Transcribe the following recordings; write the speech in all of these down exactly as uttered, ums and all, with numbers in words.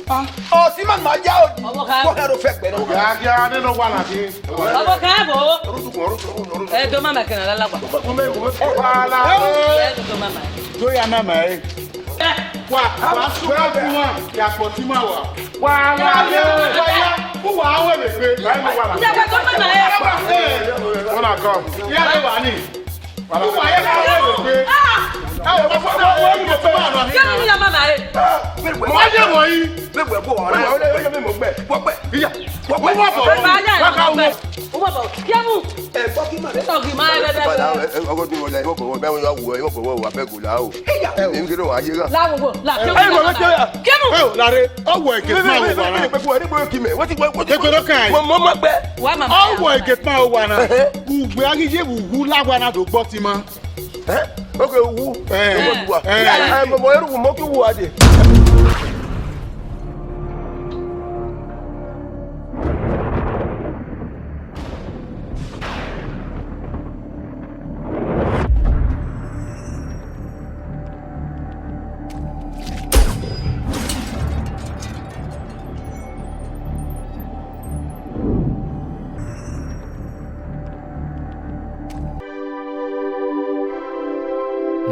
Ọ si ma ma ya o. Ọmọ kan. Wọ́n hẹ́rọ fẹ́ gbẹ̀rẹ̀. Kíákíá nínú wà láti. Ọmọ kan bò. Orúkọ, orúkọ, orúkọ. Ẹ dọ́ mama kẹ́nà lálàgbà. Ọmọ mi, ọmọ mi. Wàhálà. Ẹ dọ́ mama. Yóò yá mama ẹ. Wa, wa, wa, wa, ya kpọ ti ma wa. Wàhálà. Wa ya, wa ya. Who wa awe me pe? Wàhálà. Ǹjẹ́ ẹ dọ́ mama ẹ? Wọ́n náà kọ́. Ìyá ẹ wà ní. Wàhálà. Who wa ya awe me pe? Ah! Ẹ wọ, wọ́n, wọ́n, wọ́n, wọ́n, wọ́n, wọ́n, wọ́n. Kí ló ń lọ mama ẹ? Wọ́n yẹ wọ̀nyí. Mẹ wẹ bọ ọ̀rẹ́. Wọ́n pẹ́. Ìyá. Wọ́n pẹ́. Wọ́n bọ̀. Wọ́n bọ̀. Wọ́n bọ̀. Kí ẹ mú. Ẹ gbọ́ kí màá. Sọ kì í máa bẹ́ẹ̀ bẹ́ẹ̀. Ọgọ́ bí wọ́n lẹ, ìwọ bọ̀ wọ́n bẹ́ẹ̀ wọ́n yà wù ẹ́, ìwọ bọ̀ wọ́n wà bẹ́ẹ̀ gòlá o. Ìyá. Èmi kí ló wà á yé rà. Láwo wò, là kí ẹ mú. Ẹ wọ lọ jẹ́ yà. Kí ẹ mú. Ẹ ò láre, ọ wọ ẹ̀gẹ̀ tí máa wò wàrà. Ẹ gbọ́dọ̀ kí mẹ, wọ́n ti wọ́n ti. Ẹgbẹ́ ló kàn yín. Mo mọ́ mọ́ pẹ́. Wà á máa. Ọ wọ ẹ̀gẹ̀ tí máa wò wàrà. Ugbe aghi ye wu wu la wàrà do gbọ́ ti ma. Eh? Okay, wu. Eh. Wu wa. Eh. Eh, mo mo eru mo ki wu ade.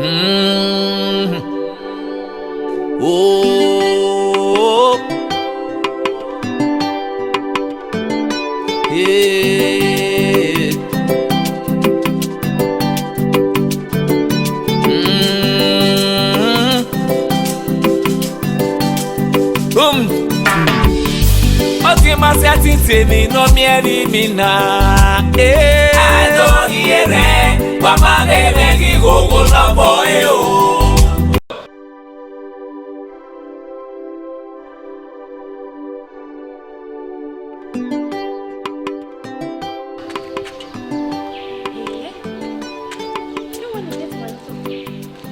Mm. Oh. Hey. Mm. Um. Ọ ti ma sẹtin temi ne ọ miẹn ẹre mi na. Eh. Adọghi erhẹn, wa ma ghe mwẹ ghi ghogho lọbọ ẹre o.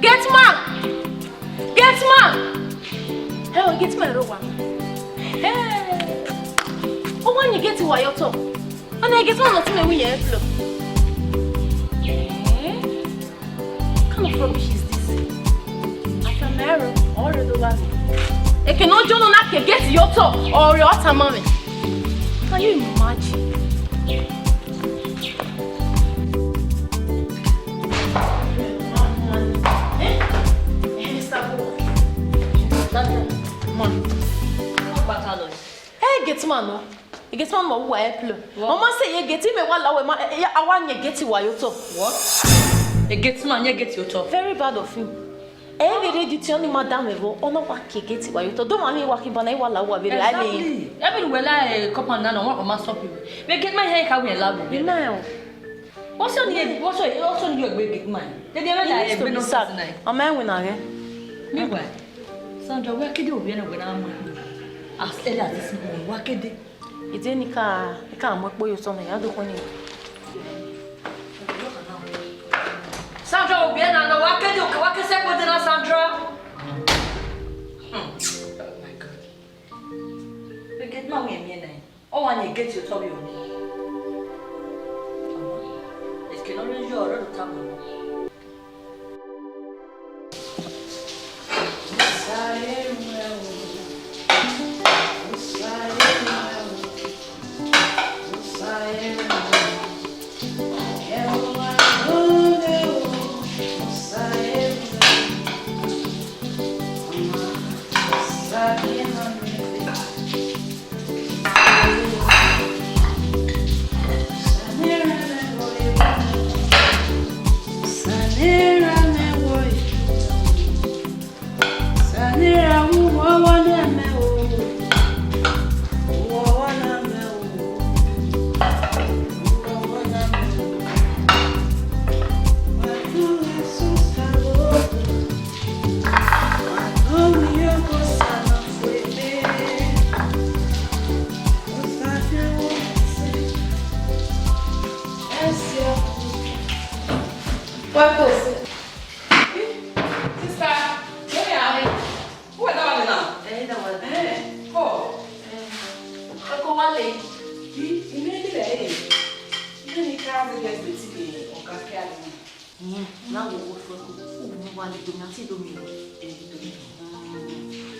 Gate man! Gate man! Hey, gate man, rọ wa. Hey! Ọ wa yin gate wa ye otọ. Ọna gate man nọ tu mwẹ winna envelope. Eh? What kind of rubbish is this? Afianma ẹre, ọ rre do gha nẹ. Eke ne ọ jọ nọ na ke gate ye otọ, ọ rre ọ tama mwẹ. Can you imagine? Eh? Eh, Mister Bo. Daddy, man. Hey, gate man, no. Gate man, ma wa ẹ plọ. Ọ ma sẹ ye gate, mẹ wa la wẹ ma, eh, eh, a wa yin gate wa ye otọ. What? A gate man yin gate ye otọ? Very bad of him. Ẹ vbe rre duty ọni ma da mwẹ vbọ, ọ na wa ke gate wa ye otọ. Do ma mi wa khin ba na, I wa la wa vbe rre, I mean. Exactly. Ẹ vbe wẹ la, eh, compound na, no, ọ ma stop you. Vbe gate man hẹ ka wẹ la vbe. Bi na o. What's your name? What's your, what's your name? Gate man. He needs to be sacked. Ọ ma win na ghe. Meanwhile, Sandra, wa kede ovbi ẹre na wẹ na ma. As early as this morning, wa kede. Ide ni ka, I ka mu ẹkpo ye otọ mẹ, ya do khuẹn ni. Sandra, ovbi ẹre na nọ, wa kede, wa ke sẹ ẹkpo dee na, Sandra. Hmm. Oh my God. Vbe gate man wẹ miẹn na. Ọ wa yin gate otọ vbe ọni. Eke ne ọ rre yọ, ọ rre do tama nọ. Wa kose. Sister, where are you? Who is that one now? Eh, that one. Eh, oh. Eh, ko wa le. Ki, ime ni le. Ime ni ka ze guest ti ke o ka ke a. Ìyẹn, na wo owó fún ẹ kó, ó mú wá lè domi, àti domi. Ẹ, domi. Mm.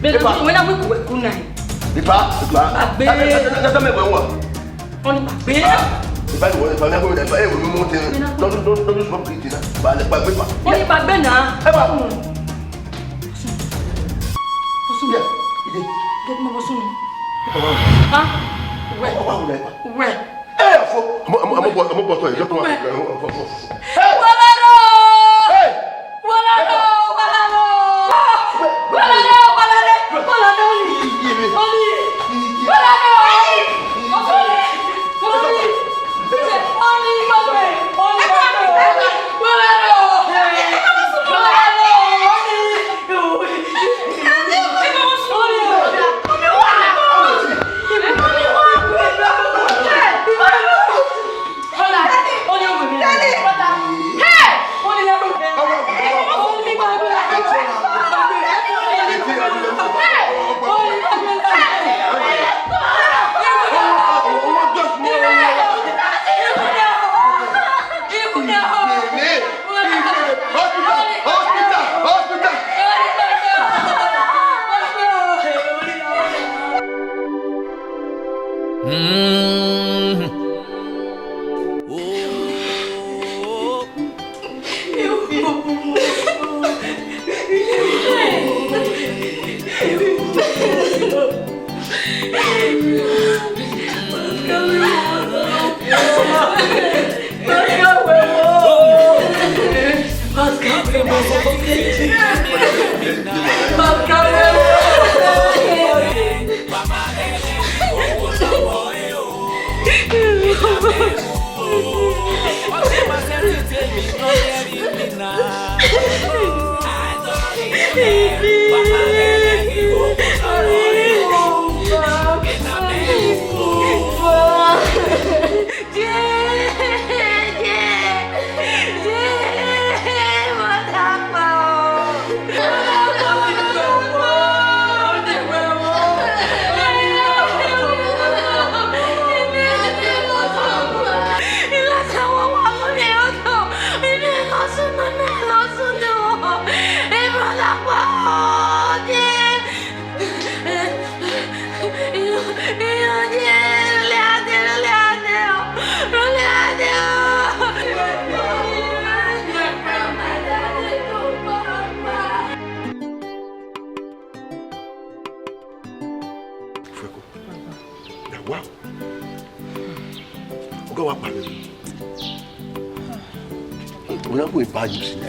Bẹ́ẹ̀ ni, Epa. Wọ́n náà wí kùwẹ̀ kú náà. Epa, Epa. Ìpàgbé. Ẹ, ẹ, ẹ, ẹ, ẹ, ẹ, ẹ, ẹ, ẹ, Ọni ìpàgbé. Epa, Epa, ìwọ, Epa, mi á gbé, Epa, ẹ, ìwé mímọ́ tẹ. Don't, don't, don't use public data. Ba, Epa, gbé pa. Ọni ìpàgbé náà. Epa. Ọsùn. Yeah, ìdè. Get my boss on. Epa, wá. Ah, wẹ̀. Wá, wá, wá, Epa. Wẹ̀. Ẹ, ọfọ. Ọmọ, ọmọ, ọmọ bọ, ọmọ bọ tọ yìí. Just come on. Hey! Walaro! Hey! Walaro! Walaro! Walaro! Walaro! Walaro! Oni! Walaro! Oni! Oni! Oni! Walaro! Walaro! Oni! Wa kpalẹ. Wẹ na mu eba use na.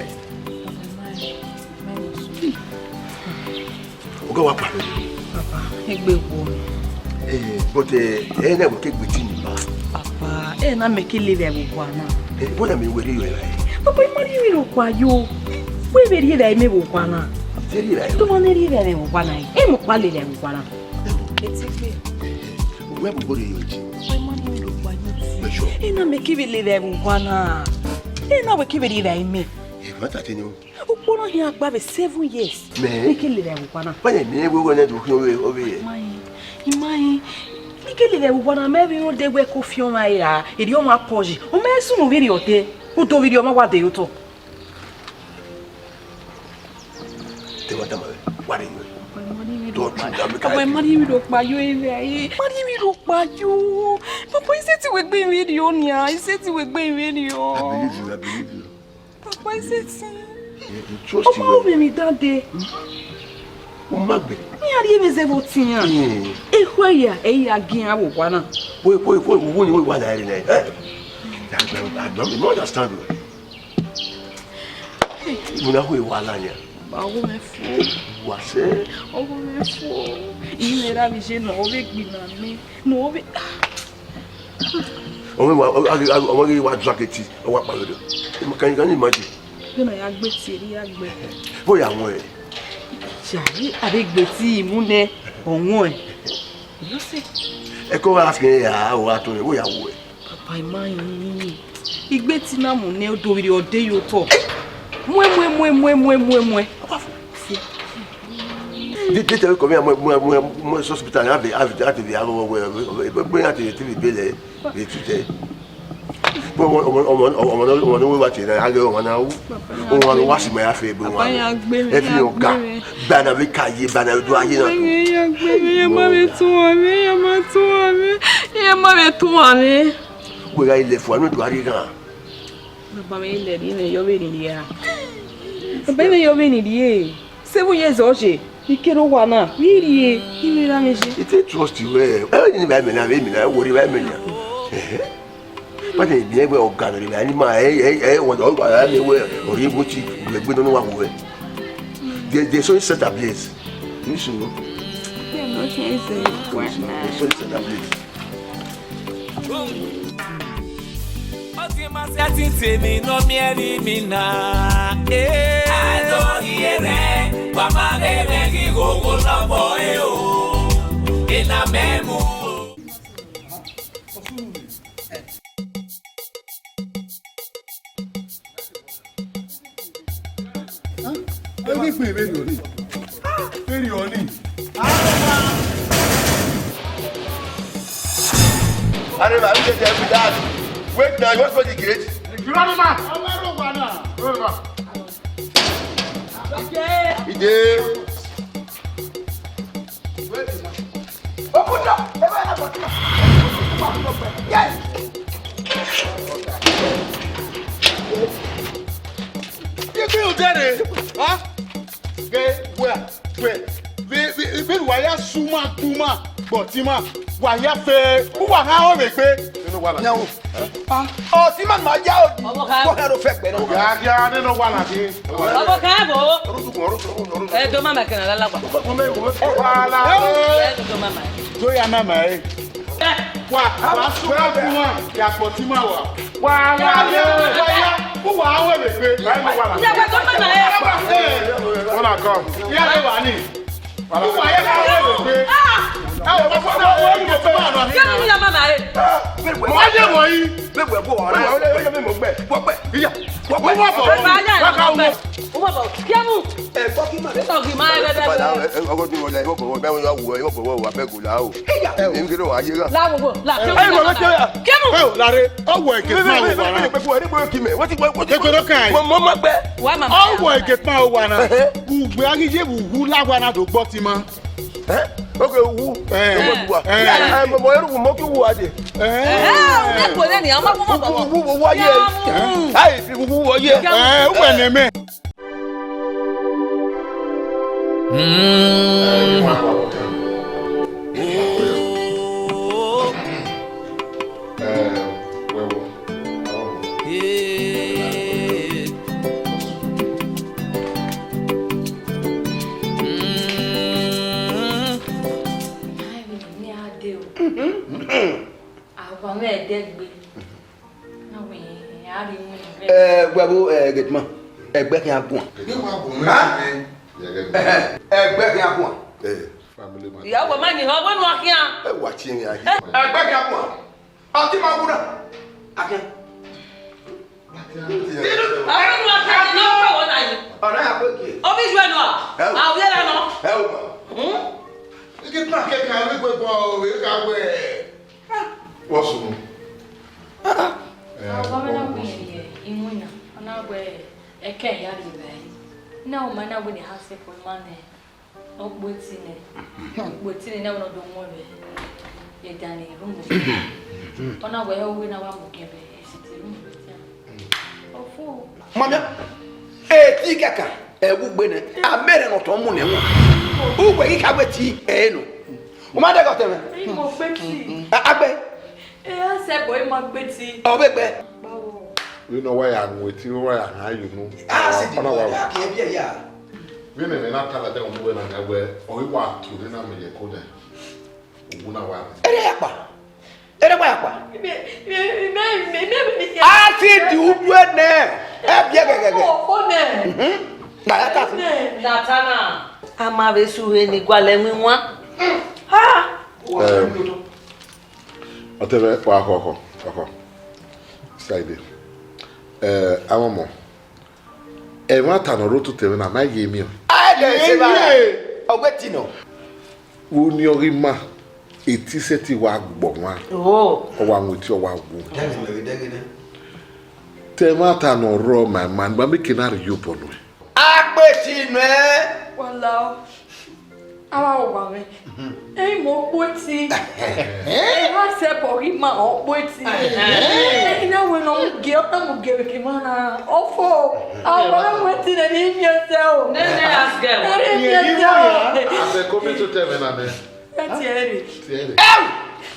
Oga wa kpalẹ. Papa, egbe wo. Eh, but eh, ẹ na wẹ ke gbe ti ni ba. Papa, ẹ na mẹ ke lele vbe owa na. Eh, what I mean, where you are? Papa, I ma rhie emwi rhọkpa yo. Wẹ vbe rhie vbe imẹ vbe owa na. Ẹ rhie vbe. Tó ma ne rhie vbe owa na. Ẹ mu kpa lele vbe owa na. Eti gbe. Wẹ bu bore yo ji. Papa, I ma rhie emwi rhọkpa yo. Ẹ na mẹ ke vbe lele vbe owa na. Ẹ na wẹ ke vbe rhie vbe imẹ. Ẹ ma ta te ni o. Ukpo na khian gba vbe seven years. Mẹ. Ne ke lele vbe owa na. Wẹ ne mi wẹ wẹ ne do khian ovbe, ovbe. Ma yi, I ma yi. Ne ke lele vbe owa na, mẹ vbe rhunmwuda wẹ ko fian ọmwa ra, erriọ ọmwa pọyi. U ma sunu vbe rriọ te, u do vbe rriọ ọmwa wa de ye otọ. Te wa tama wẹ, wa de yo. Don't you, that make I. Papa, I ma rhie emwi rhọkpa yo evbe. Ma rhie emwi rhọkpa yo. Papa, I sẹtin wẹ gbe emwi rriọ nia, I sẹtin wẹ gbe emwi rriọ. I believe you, I believe you. Papa, I sẹtin. You trust him. Ọmọ well. Ovbi mwẹ dade. U ma gbe. Iran rhie emwi zẹ vbe otiẹn. Hmm. Ekhue ya, ẹ i ya gi iran vbe owa na. Wait, wait, wait, wait, wait, wait, wait, wait, wait, eh? I, I, I don't understand you. Ibu na hu ewa la nia. Ba ọghe mwẹ fo. Wa sẹ. Ọghe mwẹ fo. I mwẹ ra vbe je ne ọ vbe gbinna mẹ. Ne ọ vbe. Ọmọ wa, ọmọ ghi wa drag eti, ọ wa kpalọ dọ. Can you imagine? Vbene a ya gbe tie, erriọ a gbe. Vbọ ya wọn ẹ? Cha, a vbe gbe tie mu nẹ, ọ wọn ẹ. You see? Ẹko wa ask me ya, o wa to, vbọ ya wu ẹ? Papa, I ma yin. I gbe tie na mu nẹ, u do vbe rriọ de ye otọ. Muẹ, muẹ, muẹ, muẹ, muẹ, muẹ, muẹ. Ọ wa fo. Did they tell you come here, mo, mo, mo, mo, hospital, I have, I have, I have to be, I have, I have, I have, I have to be, be there, be today. But ọmọ, ọmọ, ọmọ, ọmọ, ọmọ, ọmọ, ọmọ, wa ti na, a gẹ ọmọ na wu. Ọmọ na wa si ma ya fe, but ọmọ. Ẹ fi ọga, bana we ka ye, bana we do aye na. Ẹ ma vbe tun wa mẹ, ẹ ma tun wa mẹ, ẹ ma vbe tun wa mẹ. Wẹ gha ile fua, no do ari ghan. Baba mwẹ i lẹre, imẹ yọ vbe rhirhi a. Baba imẹ yọ vbe rhirhi e. Seven years ọ ye, I kere owa na, vbe rhie, imẹ ra mwẹ ye. I te trust you, eh. Eh, ni ba imẹ na, vbe imẹ na, worry ba imẹ na. Eh. But eh, bi ẹgbẹ ọga vbe rhirhi, ni ma, eh, eh, eh, wa, wa, wa, eh, we, ori ebo ti, we gbe no wa wo, eh. They, they so set ablaze. You should know. They so set ablaze. Ọ ti ma sẹtin temi ne ọ miẹn ẹre mi na. Eh. Ado hiere, wa ma ghe mwẹ ghi ghogho lọbọ e o. Ena mẹ mu o. Ẹni pé vbene ọ ni. Vbene ọ ni. Areva, who get there with that? Wait now, you want to the gate? You run him out. Ide. Open up. Yes. Ibi odere, ha? Ge wẹ, wẹ. Vbe, vbe, vbe wa ya suma, tuma, gbọtima, wa ya fe, u wa ha ọvbe gbe. Nínú wa la. Nyawo. Ah, ọ si ma ma ya o. Ọmọ kan. Kọ hẹrọ fẹ gbẹ náà. Ya, ya, nínú wa la di. Ọmọ kan bò. Orúkọ, orúkọ, orúkọ. Ẹ do mama kẹna lálàgbà. Wa la. Ẹ do mama. Do ya mama ẹ. Wa, wa sọ fún wa, ya pọ̀ tí ma wà. Wa la. Wa ya, wa ya, ó wà á wẹ̀ lè gbé. Ìyá pẹ̀lú mama ẹ. Ẹ, wọ́n là kọ́. Ìyá lè wà ní. Ó wà á yẹ ká wẹ̀ lè gbé. Ẹ wọ́n fọ́ fún wa, ó yẹ kó máa lọ ní. Kí ló ń yá mama ẹ? Mo wá yẹ̀ wọ̀nyí. Bẹ́ẹ̀ wẹ̀ bọ̀ wá. Bẹ́ẹ̀ wẹ̀ bọ̀ wá. Ìyá, wọ́n bọ̀. Wọ́n bọ̀. Wọ́n bọ̀. Ubobo, kiemu. Ẹ gbọ́ kí màá. Títọ̀ kì í máa ẹ bẹ́ẹ̀ bẹ́ẹ̀. Ọgọ́ tí mo lẹ, ìwọ bọ̀wọ̀ bẹ́ẹ̀ wọ́n yà wù ẹ, ìwọ bọ̀wọ̀ wà bẹ́ẹ̀ gò láò. Èmi kí ló wà á yé rà. Láwo bò, là kí Ẹ wọ́n ìwọ ló jẹ́ yà. Kiemu. Ẹ ò láre, ọwọ́ ẹ̀gẹ̀ máa wò wà náà. Wọ́n ti wọ́n ti Kékeré kan yìí. Mo mọ́ mọ́ pẹ́. Wà á màmá. Ọwọ́ ẹ̀gẹ̀ máa wò wà náà. Ẹ̀hẹ́. Ugbe agídí ewu wu láwa náà tó gbọ́ ti mọ́. Ẹ́, oge wu. Ẹ, ẹ, ẹ, mọ̀mọ́ ẹrù mọ́ kí wu adé. Ẹ, ẹ kò lè ní àwọn ọmọ bọ̀. Wu, wu, wu, wáyé. Ẹ, ẹ, wu, wu, wáyé. Ẹ, ẹ, wẹ̀ ní mẹ́. Mm. Ẹ, wẹ̀, wẹ̀, Wẹ vbo, eh, gate man, ẹgbẹ khian guan. Gate man guan. Ẹgbẹ khian guan. Eh, family man. Ìyàwó má yìn hàn wẹ́nu akíá. Ẹ wá tí ẹ̀yin ayé. Ẹgbẹ khian guan. Ọtí máa wúrà. Akíá. Àwọn ọmọ akíá ni wọ́n pẹ̀ wọ́n náà yìí. Ọ̀rẹ́ àpò kìí. Ọ́fíìsì ẹ̀ nọ. Ẹ wò. Àwọn yẹn lọ. Ẹ wò. Hmm? Gate man kẹkẹ, àwọn ìgbẹ́ bọ̀, òwe ká wẹ̀. What's wrong? Ọgọ mẹ na wẹ iwinna, ọ na wẹ ẹkẹ ya rri vbe ẹre. Na ọ ma na wẹ ne ha se kpo ima nẹ, ọ kpo eti nẹ. Ọ kpo eti nẹ, na wẹ ne ọ do mu ẹvbo. Ye dan ni ru mu. Ọ na wẹ ọ wẹ na wa mu kẹ vbe, esi ti ru mu vbe tia. Ọfo. Mamia, eti kẹkan, ẹ wu gbe nẹ, a mẹ rẹ ne ọ tọ mu nẹ wọn. Uwẹ ghi ka wẹ ti, ẹ nọ. U ma dẹghe ọtẹn mwẹ? Imo gbe ti. A, a gbe. E a sẹ bọ ima gbe ti. Ọ vbe gbe. Vbene ọ wa ya ru eti, ọ wa ya ghan ye unu. A si di ọ na wa ya ru. Ke biẹ ya. Vbene mẹ na ta ladian unu wẹ na ya wẹ, ọ i wa tuorre na mẹ ye ẹko nẹ. Uwu na wa. Ere ya kpa. Ere wa ya kpa. Me, me, me, me, me, me, me, me. A si di udu nẹ. Ẹ biẹ gẹgẹgẹ. Ọfọ nẹ. Mhm. Na ya ta si. Natana. A ma vbe su he ni gualẹ winwan. Ha! Em, ọtẹn mwẹ, wa khọ, khọ, khọ, khọ. Saide. Eh, amọmọ. Ẹmwata ne ọ rre ototọ mwẹ na, ma ye miẹn. A dẹ se ba. Ọ wẹ ti nọ. Vbe unu ọ ghi ma, eti sẹtin wa gbọ mwa. Oh. Ọ wa mu eti, ọ wa wu. Dẹghe nẹ, dẹghe nẹ. Te ẹmwata ne ọ rrọọ ma, ma, ma mẹ ke na rhie obọ nuẹn. A kpe eti nuẹn. Wala o. Avbe owa mwẹ, ẹ i ma ọkpoti. Ẹ i ma sẹ ẹbọ ghi ma ọkpoti. Ẹ i na wẹ ne ọ mu gie, ọ na mu gie vbe ke ima na. Ọfo, a wa na mu ẹtin nẹ ne I miẹn ẹsẹ o. Nene ask girl. Ẹ i miẹn ẹsẹ o. Asẹ ko mi to tẹ mwẹ na nẹ. Ẹ tiẹ rre. Tiẹ rre. Ẹu!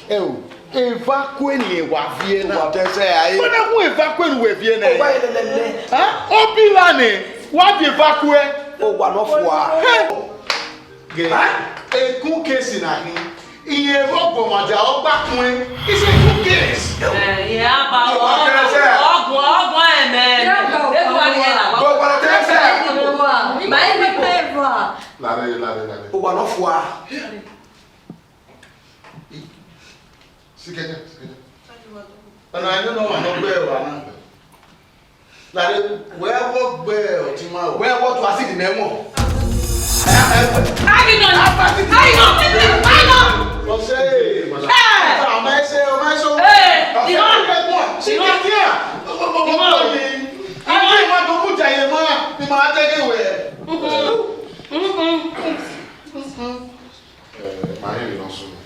Ẹu! Evakue ne wa viẹ na. Wa tẹ sẹ a ye. Wẹ na gun evakue ne uwẹ viẹ na. Owa elẹlẹlẹ. Ha? Obi ra nẹ, wa viẹ evakue. Owa nọ fua. Hey! Gẹ, ekun case na hin, iye vbe ọgbọnmwadia ọgba kun, it's a good case. Eh, yeah, but ọgwọ, ọgwọ, ọgwọ, amen. This one here na. But what I tell you, my people. Lare, lare, lare. Owa nọ fua. Sikẹjẹ, sikẹjẹ. Ọna yọ nọ wa nọ gbe wa na. Lare, wẹ vbọ gbe ọtẹn mwẹ o. Wẹ vbọ tu acid mẹ mọ. Ayi nọ. Ayi nọ. Ayi nọ. Ọsẹ. Ẹ. Ọmọ ẹsẹ, ọmọ ẹsẹ. Ẹ. Ọsẹ. Ìwọ. Ìwọ. Ìwọ. Àti ìwà tó kú jẹ yẹn mọ́, ni màá tẹ́lẹ̀ wẹ̀. Mm-mm. Mm-mm. Eh, ma rẹn emwi ne ọ sunu.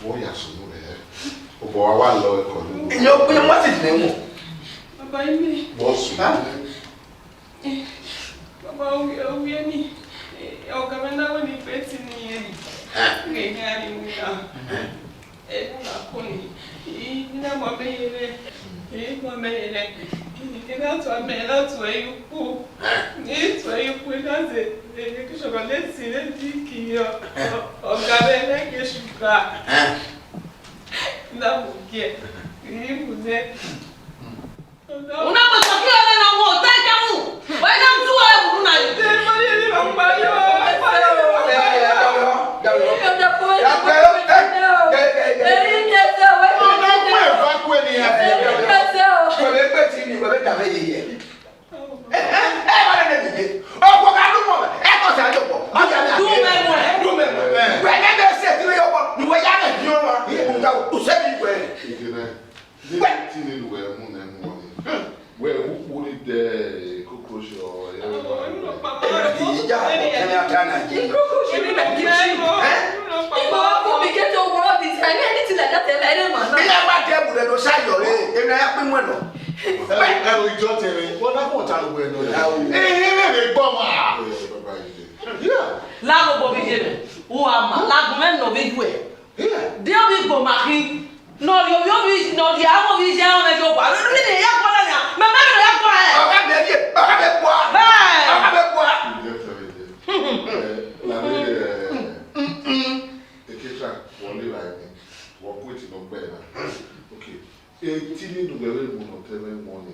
Vbe ọ ya sunu rẹ, obọ wa wa lọ ẹkọ ni. Ìyẹn ó pé wọ́n sì dìde wọn. Baba, imi. Vbọ sunu. Ha? Baba, owie, owie ni. Eh, ọga mwẹ na wẹ ne I kpe eti ni yẹn. Ha? Nge ni a ni mu ya. Ha? Eh, na ko ni. I na mọ me yere. Eh, mọ me yere. I na tue me, na tue ukpo. Ni tue ukpo na ze. Eh, ke shọkọ lesi, lesi ki yo. Ọga mwẹ na ke shuga. Na mu gie. Ni mu ne. Una mọ sọ kí ọlẹ́ náà wọ ọ̀tá ìjẹun. Wọ́n yá ń tú ọ̀rẹ́ bùrú náà yìí. Wẹ ukpo ni dẹ cockroach ọ, ẹ, ìjà bọ kẹmẹ ata na yi. Cockroach ni mẹ kì í ṣe. Ẹ? Ìgbà wa fún mi kẹ́tọ́ wọ́n di ti ẹni ẹni ti lẹ̀ jáde ẹni ẹni màá náà. Bí a bá jẹ́ bùrẹ̀ lọ ṣáyọ̀ rẹ̀, èmi á pín mọ́ ẹ̀ lọ. Ẹ, ẹ, ìjọ tẹ̀lé, wọ́n dákọ̀ ọ̀tá ló wẹ̀ lọ. Ẹ, ẹ, ẹ, ẹ, gbọ́ ma. Yeah. Lágbo bí yé mi, wọ́n á ma, lágbo mẹ́rin lọ bí ju ẹ̀. Yeah. Dé omi gbò màkì. Nọ rhie ovbi ovbi, nọ rhie avbe ovbi iye ọmọ ẹdẹ ọgua. Vbene ya guan na nia, mẹ ma vbene ya guan hẹ. Ọgha mẹ rhie, ọgha mẹ kua. Bẹẹ. Ọgha mẹ kua. Lare, eh, Eketa, wọ le ra ẹmwẹ, wọ ku eti nọ gbe na. Okay. Eti ni ne uwẹ vbe mu nọ tẹ mwẹ mọ ni.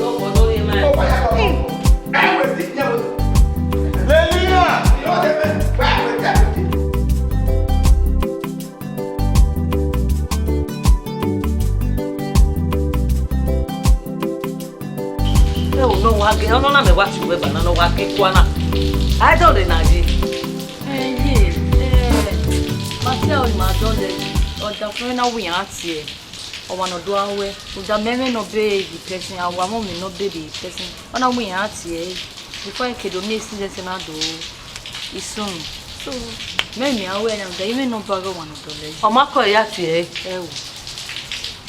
Ẹo, ne ọ wa ghe, ọ nọ na mẹ wa tie uwẹ gba na, ne ọ wa ghe kua na. A i dọlẹ na ye. Ẹ ye, ẹ, ma tie ẹre ma dọlẹ, ọdafẹn na wẹ iran tie. Ọmwa ne ọ do a wẹ, uda mẹ mwẹ nọ be the person, a wa mọ mẹ nọ be the person. Ọ na wẹ iran tie ẹre, before I ke do miẹn student na do isun. So, mẹ miẹn a wẹ na, uda imẹ nọ ba ghe ọmwa ne ọ dọlẹ. Ọ ma kọ ya tie ẹre. Ẹ o.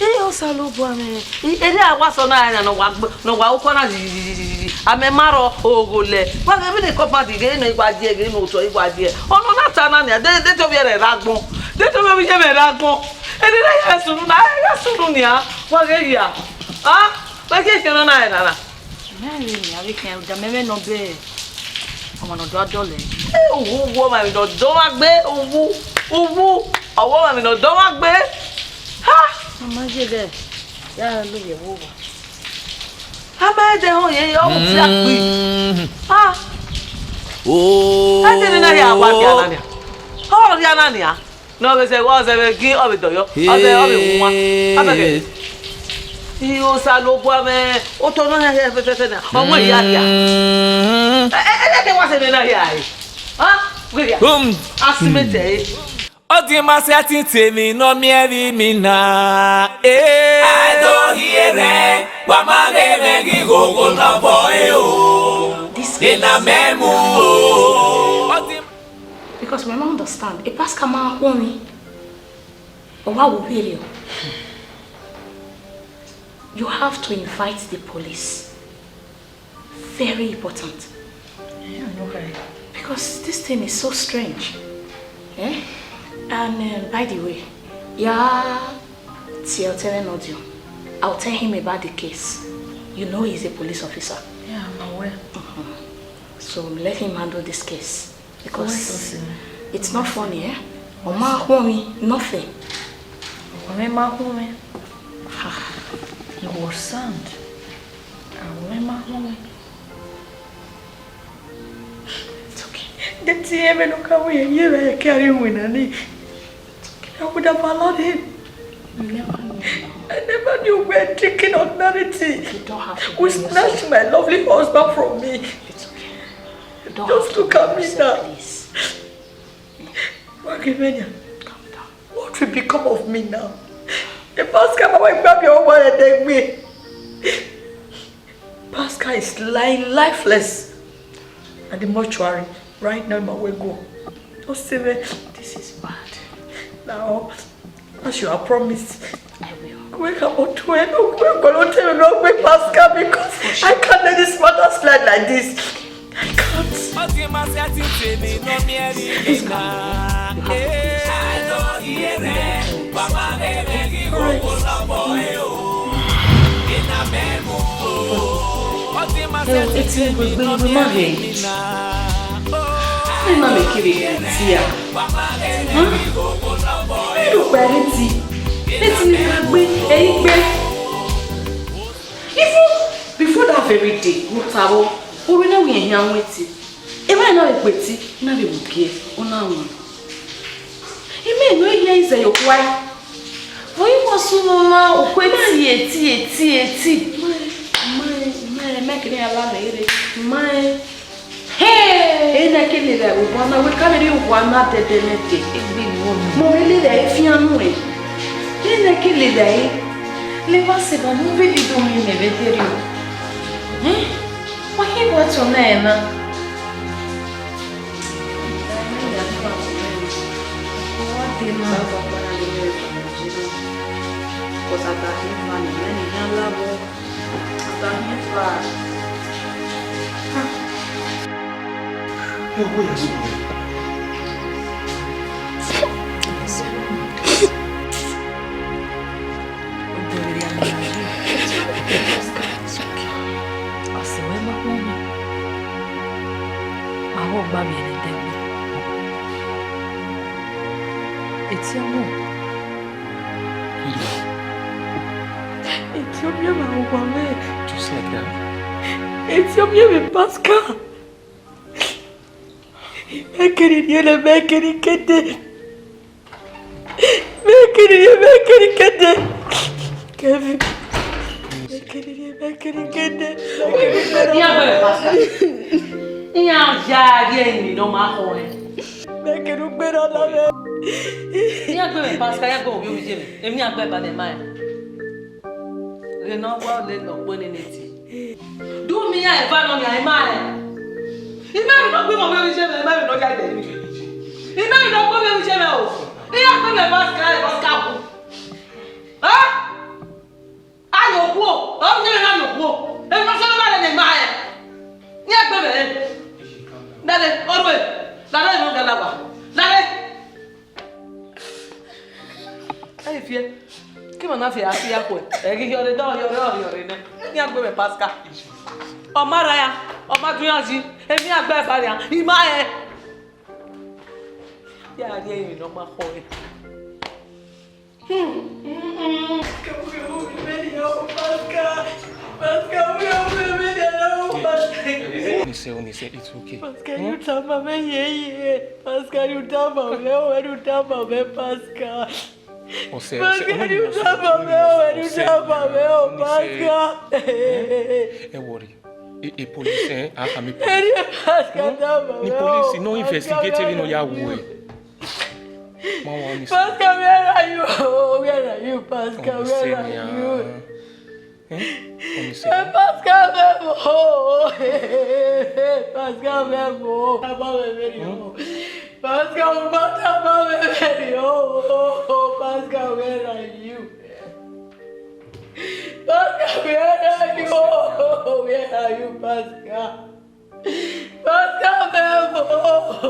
Ẹ Osanobua mwẹ, erriọ a wa sẹ ọna ẹre na ne ọ wa gbe, ne ọ wa ukọ na zizizizizi. Amẹ ma rrọọ ogho lẹ. Wa ghe vbene kọmpadi ghe ne I wa die, ghe ne otọ I wa die. Ọna na ta na nia, de, de te ovbi ẹre rre agbọn. De te ovbi iye mwẹ rre agbọn. Eni na ya sunu na, ya sunu nia. Wa ghe ya. A, wa ghe khian ọna ẹre na na. Mẹ rẹn emwi, avbe khian, uda mẹ mwẹ nọ be ọmwa ne ọ do a dọlẹ. Ẹ, uwu, uwu, ọmwa emwi ne ọ dọ ọmwa gbe, uwu, uwu, ọmwa emwi ne ọ dọ ọmwa gbe. Ha! Ọ ma ye dẹ, ya lovbiẹ vbe owa. A ma dẹ họn ye, ọ mu fi akpi. Ha! Oh. A dẹ ne na ya wa bia na nia. Ọ rhia na nia. Ne ọ vbe zẹ, ọ zẹ vbe gin, ọ vbe dọyọ, ọ zẹ, ọ vbe wan. Abẹgẹ. I Osanobua mwẹ, otọ nọ hia hia fẹfẹfẹ na, ọ mu ehia hia. Ẹ, ẹ, ẹ, ẹ, wa sẹ emwi na hia ẹre. Ha? Wẹ hia. A si mẹ tẹ ẹre. Ọ di ma sẹtin te emwi ne ọ miẹn vbe imi na. Eh. A do hiẹrẹ, wa ma ghe mwẹ ghi ghogho ne ọ bọ ẹre o. This case. Ena mẹ mu o. Ọ di Because mẹ ma understand, e pastor ma khuọnmwi, ọ wa wo vberriọ. You have to invite the police. Very important. Yeah, okay. Because this thing is so strange. Eh? And, um, by the way, yeah, I'll tell him about the case. You know he's a police officer. Yeah, I'm aware. So let him handle this case. Because it's not funny, eh? Ọ ma khuọnmwi, nothing. Ọ ma khuọnmwi. He was sound. It's okay. That thing, even look how we hear, I can't even win any. I would have allowed him. You never knew. I never knew we're drinking ordinary tea. You don't have to. Who blame yourself. Snatched my lovely husband from me. It's okay. You don't have to blame yourself, please. Wagimenya, calm down. What will become of me now? The Pascal, my wife, grab your one and take me. Pascal is lying lifeless at the mortuary right now in my way go. Don't say me, this is bad. Now, as you have promised, I will. Wake up on twelve. Wake up on twelve. No, wake Pascal, because I can't let this matter slide like this. I can't. Ọtí máa ṣe ti tèmi lọ mi ẹni nìkan. Àjọ iye rẹ̀, bàbá rẹ̀ rẹ̀ kí gbogbo lọ́bọ̀ ẹ̀ o. Iná mẹ́mu o. Ọtí máa ṣe ti tèmi lọ mi ẹni nìkan. Ẹ na mẹ kere ti a. Ẹ ro kpa ẹre ti. Ẹ ti ni ka gbe, ẹ i gbe. Even before that very day, mo ta vbọ, orhu na wẹ iran hian wan eti. Emwa na vbe gbe eti, na vbe mu gie, ọ na wan. Imẹ ne ọ hian izẹ ye okhuae. Ọ i wa sunu na okhuo eti, eti, eti, eti. Ma, ma, ma, ma kene ya la mẹ rre. Ma. Hey! Ena ke lele ẹvbo na, wẹ ka vbe rhie owa na dẹdẹ nẹdẹ. Egbe ni wọ. Mẹ vbe lele ẹre fian nuẹn. Ena ke lele ẹre. Leva sẹ evba ne u vbe lele omwi mẹ vbe ẹdẹrriọ. Eh? Wa khin vbe ọtẹn na ẹre na? Ọ wa dee na. Cause I got him money, man, he can't love her. Ọ sẹ wẹ ma kpọnmwẹ, a ho gba vbiẹ ne ẹdẹgbẹ. Etiọmọ. Etiọmọ ma owa mwẹ. Just like that. Etiọmọ mwẹ Pascal. Mẹ kere rhie nẹ, mẹ kere kede. Mẹ kere rhie, mẹ kere kede. Kevin. Mẹ kere rhie, mẹ kere kede. Iran gbẹmwẹ Pascal. Iran ya rhie emwi ne ọ ma khọ rẹ. Mẹ kere ugbe ne ọ na mwẹ. Iran gbẹmwẹ Pascal, iran gbẹmwẹ ovbi ovize mwẹ. Emwi iran gba eba ne ma rẹn. Ghe ne ọ wa lele ọkpẹn nene eti. Do me a favor nọ nian, I ma rẹn. I ma rẹn ne ọ gbe emwi ovbi ovize mwẹ, I ma rẹn ne ọ ya ẹdẹ mwẹ. I ma rẹn ne ọ gbe ovbi ovize mwẹ o. Iran gbẹmwẹ Pascal, Pascal bu. Ha? A yo khuo, ọ yẹ na yo khuo. Emwi ne ọ sẹ ne ọ ma rẹn ne I ma rẹn. Iran gbẹmwẹ rẹn. Dade, ọ rue. Dade, emwi ne ọ ga la wa. Dade. Ẹ i fiẹ. Ke ima na fiẹ, a fiẹ akhuẹ. Ẹ ghi hiọrre, dọ hiọrre, ọ hiọrre nẹ. Iran gbẹmwẹ Pascal. Ọ ma ra ya, ọ ma dun iran yi. Emwi iran gba eba nian, I ma rẹn. Ya rhie emwi ne ọ ma khọ rẹ. Pascal, Pascal, Pascal. Onisẹ, Onisẹ, it's okay. Pascal, you tama me yeye. Pascal, you tama me, oh, you tama me, Pascal. Ọsẹ, ọsẹ, Pascal, you tama me, oh, you tama me, oh, Pascal. Ẹ worry. E, e police, eh? A kha mi police. Eri Pascal tama me, oh, Pascal, where are you? Ma wa Onisẹ. Pascal, where are you? Oh, where are you, Pascal? Where are you? Eh? Onisẹ. Pascal, where are you? Pascal, where are you? Tama me, where are you? Pascal, Pascal, where are you? Pascal, where are you? Pascal, where are you? Where are you, Pascal? Pascal, where are you?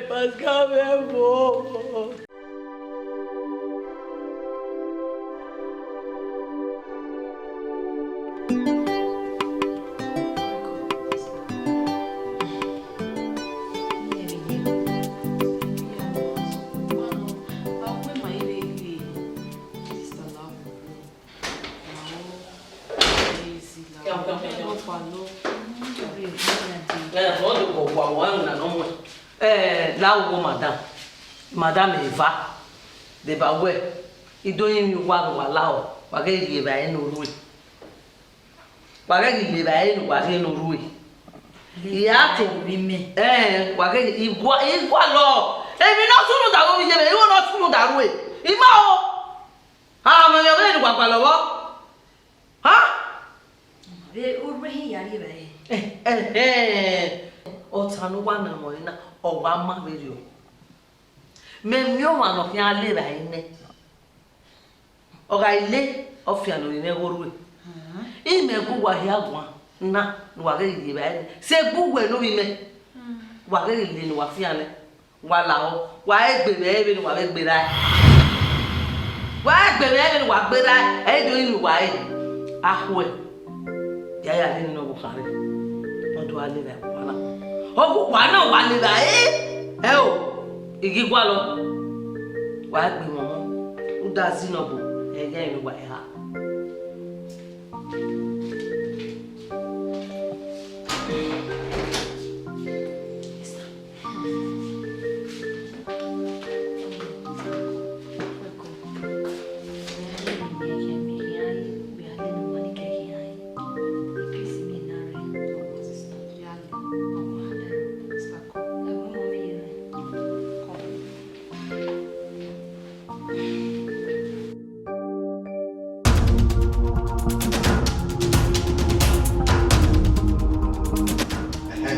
Pascal, where are you? Ẹ, ọ do kọ wa, wa na nọ muẹn. Ẹ, la wo madam. Madam eva. Deba wẹ, I do rinmwian uwa ne uwa lahọ, wa ghẹ rhie evbare ne orhue. Wa ghẹ ghi rhie evbare ne uwa rhie ne orhue. I ra to vbe imẹ. Ẹ, wa ghẹ ghi, I gua, I gualọ. Emwi ne ọ sunu da ru ovbi iye mwẹ, igho ne ọ sunu da rue. I ma o. A, mẹ, mẹ, mẹ, wa gualọ vbọ. Ha? Vbe orhu ehin ya rhie evbare. Ẹ, ẹ, ẹ. Ọta ne uwa na mwẹ na, ọ wa ma vberriọ. Mẹ miẹn ọmwa ne ọ khian le evbare nẹ. Ọ gha le, ọ fian ne ovbi mwẹ ghe orhue. Imẹ gu uwa hia guan na, ne uwa ghẹ ghi rhie evbare nẹ. Sẹ egbe uwẹ ne ovbi mwẹ, wa ghẹ ghi le ne uwa fian nẹ. Wa lahọ, wa ghe gbe mwẹ vbene uwa vbe gberra ẹe. Wa ghe gbe mwẹ vbene uwa gberra ẹe, ẹ i do rinmwian uwa ẹe. Akhuẹ, ya ya rhie nene ọvbokhan rre, ọ do gha le evbare uwa na. Ọ ghe uwa na wa le evbare ẹe, ẹ o, I ghi gualọ, wa gbe mwẹ ọmọ, u da zi nọ obọ, ẹ i ghi ẹe ne uwa ẹe ha. Ẹhẹn,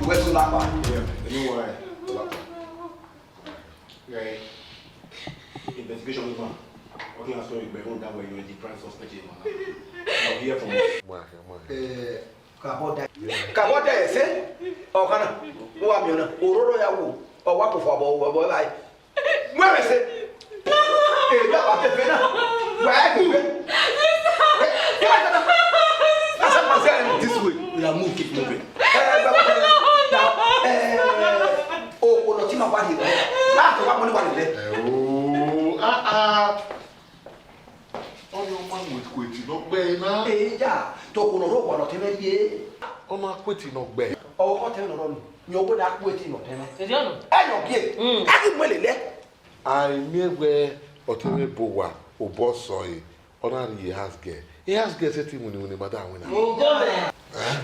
uwẹ so lakpa. Yeah, emi wa ẹn, so lakpa. Right. Investigation ni ma. Okay, I'm sorry, but don't that way you're the prime suspect here, man. Now hear from us. Mwa, mwa. Eh, Kabọda. Kabọda ẹse. Ọkana. Uwa miẹn na. Ororo ya wo. Ọwa kò fọ ọbọ ọbọ báyìí. Where is it? Eh, that was the fena. Where is it? That's what I'm saying. This way. We are moving, keep moving. Eh, but, eh, now, eh, oh, oh, no, Tima, what is it? Ah, to what money, what is it? Oh, ah, ah. Ọni ọ ma mu eku eti ne ọ gbe ẹre na. Eya, toko nọ rre owa ne ọtẹn mwẹ rrie. Ọ ma ku eti ne ọ gbe ẹre. Ọtẹn mwẹ nọ rọ ni, yẹn wẹ ne a ku eti ne ọtẹn mwẹ. Erriọ nọ. Ẹyọ gie, Mm. a ghi mu ẹre lele. A i miẹn wẹ ọtẹn mwẹ bu owa, obọ sẹ ọre, ọ na rrie house girl. House girl sẹtin winna winna ma da winna. Mo gọ mẹ.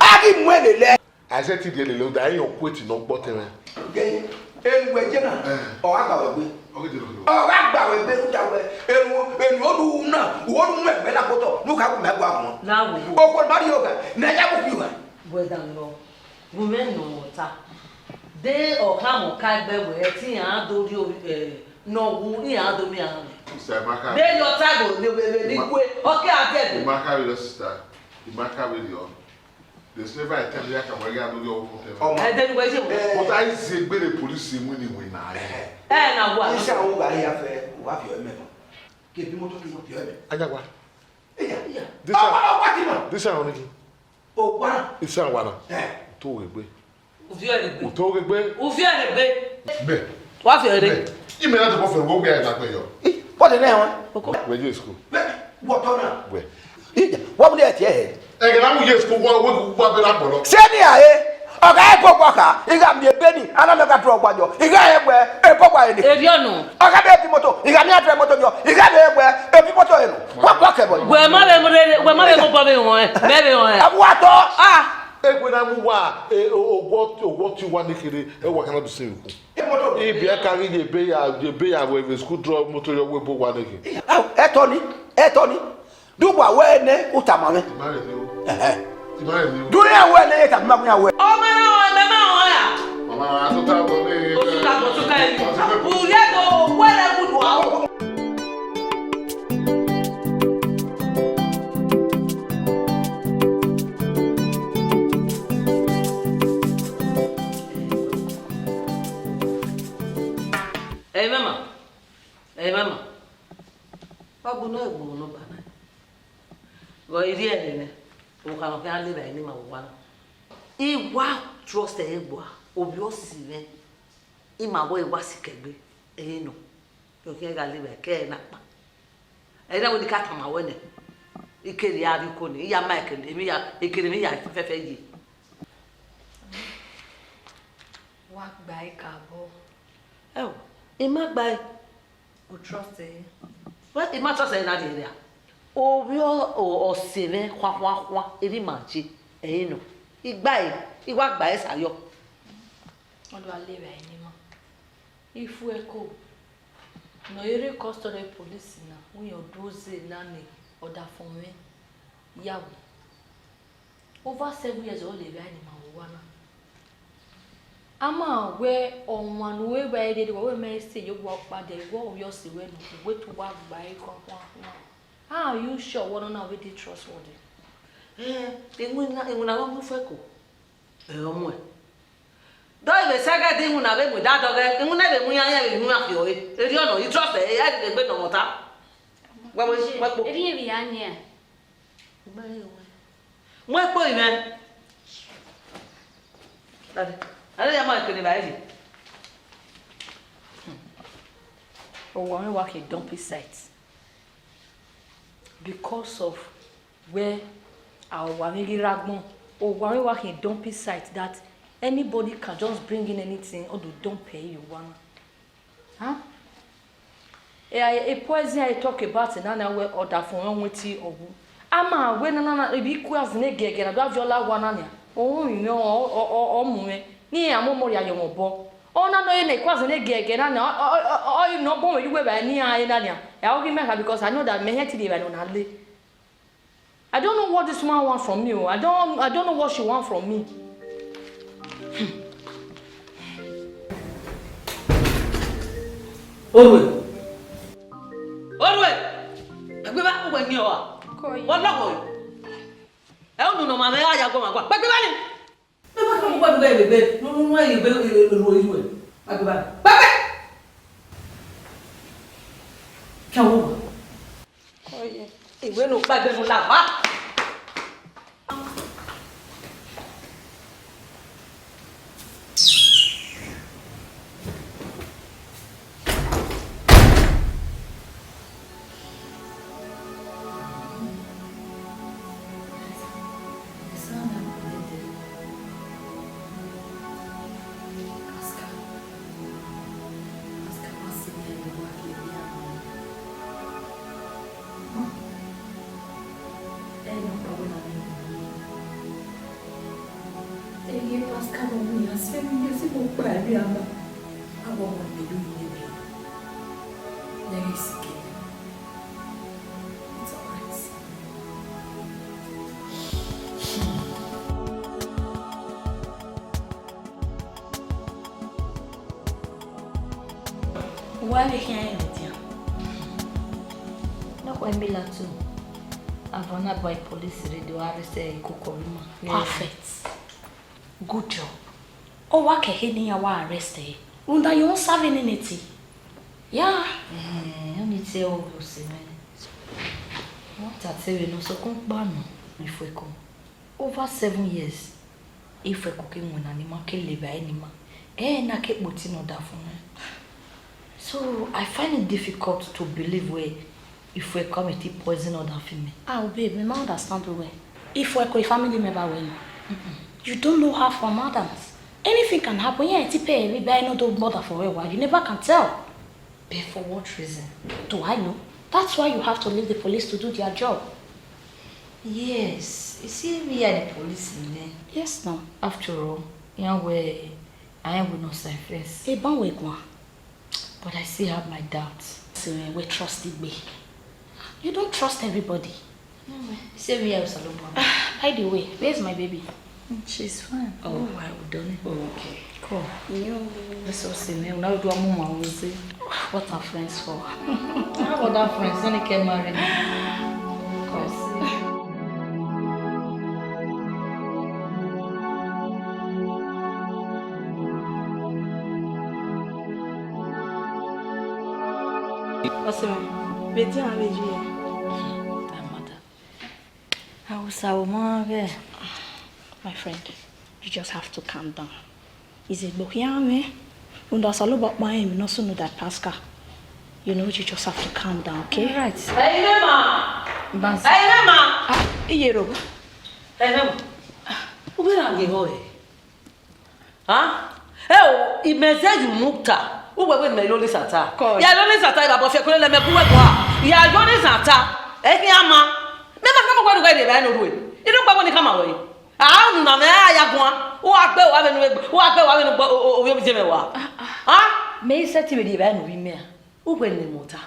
A ghi mu ẹre lele. A i sẹtin rhie lele, ọ da rẹn ọ ku eti ne ọ gbe ọtẹn mwẹ. Ghe, enu wẹ je na, Eh. ọ gha gba wẹ gbe. Ọ ghi dee nọ. Ọ gha gba wẹ gbe rhunmwuda wẹ, enu, enu ọ do ru na, u ho ru mu ẹgbẹ na kpotọ, ne u ka gu mẹ gua guan. Na wo wo. Okhuo ne ma rrie ogha, ne a ya mu fi ugha. Wẹ da nọ, gu mwẹ nọ ọta. De ọ khama ọka ẹgbẹ wẹ, te iran do rhie, eh, ne ọ wu, iran do miẹn iran. Sister Emaka. De yọ ọta ẹgbẹ ne, ne, ne, ne, Ima- ikue, ọ ke a biẹ ẹgbẹ. Emaka rhie, sister. Emaka rhie. There's never a time ya ka wa ya no yo ko te. Ọmọ. Ẹ dẹnu wẹ ṣe wọ. Eh. But I say gbe the police mu ni we na. Eh. Ẹ na wa. Iṣẹ́ àwọn wà á yà fẹ́, wà á fi ọ̀rẹ́ mẹ́fà. Kí ebi mọ́tò kí wọ́n fi ọ̀rẹ́ mẹ́. Ajagba. Ìyá, ìyá. This Ọmọ one, náà wá ti mọ̀. This one, Onigi. O wa. Iṣẹ́ àwa náà. Eh. Tó wẹ̀ gbé. Uvie ẹre gbe. Uto ghe gbe. Uvie ẹre gbe. Bẹ. Wa fi ẹre. Bẹ. Ime na tọkọ fẹ wo gbe ẹgbẹ yọ. Ih, what the name? Oko. Wẹ ye school. Bẹ, what on? Wẹ. Ija, wa mu de ẹtiẹ hẹ? Ẹgẹ na mu ye school, wa, wa, wa bẹ na gbọlọ. Sẹ ni a he, ọga ẹgbọgba kha, igha miẹn ebe ni, ana mẹ ka tọrọ ọgba yọ, igha he wẹ, ebọgba he ni. Erriọ nọ. Ọga bẹ ebi moto, igha miẹn atọrọ moto yọ, igha he wẹ, ebi moto he nọ. Wa gba kẹ bọ. Wẹ ma vbe mu rere, wẹ ma vbe mu bọ vbe wọn ẹ, mẹ vbe wọn ẹ. Ẹ wa tọ. Ah. Egbe na mu wa, e, o, o, what, o, what you want to kere, e wa kana du sin ku. Ibi ẹ ka ghi ye ebe ya, ye ebe ya wẹ vbe school drop moto yọ wẹ bo wa neke. Au, ẹtọ ni, ẹtọ ni. Du wa wẹ nẹ u tama mwẹ. Ima rẹ ni o. Ẹhẹ. Ima rẹ ni o. Du ya wẹ nẹ ye tama mwẹ wẹ. Ọ ma na wọn, mẹ ma wọn ya. Mama, a tún ta bọ ní. Osuta, osuta yìí. Uriẹ do wẹrẹ gudu a. Ẹ mama, ẹ mama, wa gbe unu ẹgbẹe unu ba na. Vbe ọ i rhie ẹre nẹ, okha nọ khian lele ẹre ne ima vbe owa na. I wa trust ẹre gbua, ovbi ọse mwẹ, ima vbe ẹre wa sikẹ egbe, ẹre nọ. Ọ khian gha lele ẹre ke ẹre na kpa. Ẹre na wẹ ne I ka tama wẹ nẹ. Ikere a rrie uko ni, I ya ma ekele emwi ya, ekele emwi ya fẹfẹ ye. Wa gba ẹre ka obọ. Ẹo, I ma gba ẹre. U trust ẹre? Well, I ma trust ẹre na rhie rria. Ovbi ọ-, ọ-, ọse mwẹ khuankhuankhuan, erha ima je, ẹre nọ. I gba ẹre, I wa gba ẹre sẹ ayọ. Ọ do a le vbe ẹrinmwi. Ifuẹko ne ọ rre custody police na, uyan ọ do zẹ na ne ọdafẹn mwẹ ya we. Over seven years ọ le vbe ẹrinmwi ma vbe owa na. A ma wẹ ọmwa ne uwẹ vbe rre, wẹ mẹ se ye owa ọkpa dẹ, wẹ ovbi ọse ruẹ nọ, wẹ te uwa gba ẹre khuankhuankhuan. Are you sure wẹ ọnọna vbe dey trustworthy? Eh, iwinna, iwinna gha mu Ifuẹko. Ẹ, ọ muẹn. Dọ vbe sẹ ẹghẹ de iwinna vbe mu idadọ ghẹ, iwinna vbe mu iran, iran vbe mu iran khiọre. Erriọ nọ, I trust ẹre, ẹ i ghi egbe ne ọ mwẹ ọta. Wẹ, wẹ, wẹ kpo. Erriọ vbe ya nian. Wẹ kpo ivẹ. Dade, a ya ma kene ba ẹre. Owa mwẹ wa khin dumpy site because of wẹ a owa mwẹ ghi rre agbọn, owa mwẹ wa khin dumpy site that anybody can just bring in anything, ọ do dump ẹre ye owa na. Huh? Eh, eh, poison I talk about na na wẹ ọdafẹn mwẹ winti ọwu. A ma wẹ na na na, ivbi ikuazi ne giẹgiẹ na do a viọ la owa na nia. Ọ rinmwian, ọ, ọ, ọ, ọ mu mwẹ. Ne iran mu ọmọ rhia ye mwẹ obọ. Ọna nọ ye ne ikuazi ne giẹgiẹ na nia, ọ, ọ, ọ, ọ, ọ, ne ọ bọ mwẹ ye uwu evbare ne iran re na nia. Ẹ, ọ ghi mẹ kha because I know that mẹ hẹn te rhie evbare ne ọ na le. I don't know what this woman want from me. Oh. I don't, I don't know what she want from me. Orue. Orue. Ẹgbẹ́ bá kú wẹ̀ ní ọ̀wà. Wọ́n lọ́wọ́ yìí. Ẹ ó nù nà ọmọ mi, ẹ á ya gbọ́ màgbà. Pẹ́pẹ́ bá ní. Bẹ́ẹ̀ bá kọ́ mọ̀ wá dùgbà ìrègbè, nínú ẹ̀yìn ìgbé èrò ìlú ẹ̀. Pẹ́pẹ́ bá ní. Pẹ́pẹ́. Kí a wọ́n wà. Oye, ìwé ló pàgbé mu làpá. Eye Pascal ọmọ ya seven years mo kpa ẹre ama. Awọ ọmọ mi do yi nene. There is kid. It's alright. Wa vbe khian rẹn ladian. Nọkhua Emila too. Avọ na ba police rre do arrest ikoko ọmwa. Perfect. Good job. Ọ wa kẹ ehe ne iran wa arrest ẹre. Rhunmwuda ye ọ sa vbe nene ẹtin. Ya. Eh, ọni te ọ vbe ọse mwẹ. Ọ ta te vbe ne ọ sokpan kpa nọ, Ifuẹko. Over seven years, Ifuẹko ke winna ne ima ke le evbare ne ima. Ẹ na ke kpoti ne ọdafẹn mwẹ. So, I find it difficult to believe wẹ Ifuẹko might poison ọdafẹn mwẹ. Ah, babe, me ma understand you well. Ifuẹko, family member wẹ nọ. You don't know her from Adams. Anything can happen. Yeah, ti pay every buy no do bother for a while. You never can tell. But for what reason? Do I know? That's why you have to leave the police to do their job. Yes, you see, we are the police in there. Yes, no. After all, yeah, we, I am with no self-defense. Eban we gua. But I still have my doubts. So, eh, we trust Igbe. You don't trust everybody. No, eh, same here, Saloma. Ah, by the way, where's my baby? Mm, she's fine. Oh, wow, done. Oh, okay. Cool. Yo. That's so same. Now do a mama was it? What are friends for? How about that friends? When they get married? Of course. Ọse mwẹ, vbe edian vbe yi ẹ? That matter. Hausa woman, yeah. My friend, you just have to calm down. Is a book, yeah, man. Unda saloba pa him, no sunu that Pascal. You know, you just have to calm down, okay? All right. Hey, Rema! Ẹ i mwẹ ma. Iye ro. Ẹ i mwẹ ma. U vbe na ghe vbọ re? A? Ẹ o, imẹ zẹ ye unu ta, uwẹ wẹ mẹ ya onisan ta. Ya ya onisan ta, evba bọ fi ẹkun lele mẹ gu wẹ gua. Ya ya onisan ta, ẹ khian ma. Mẹ ma khama uwẹ ne u ghẹ rhie evbare ne orhue. Inu kpa wẹ ne I khama ruẹ. A, unu na mwẹ a ya guan. U wa gbe wa vbene u gbe, u wa gbe wa vbene u gbe ovbi obiziẹmwẹ wa. A? Mẹ i sẹtin vbe rhie evbare ne ovbi mẹ a. Uwẹ ne mẹ ota.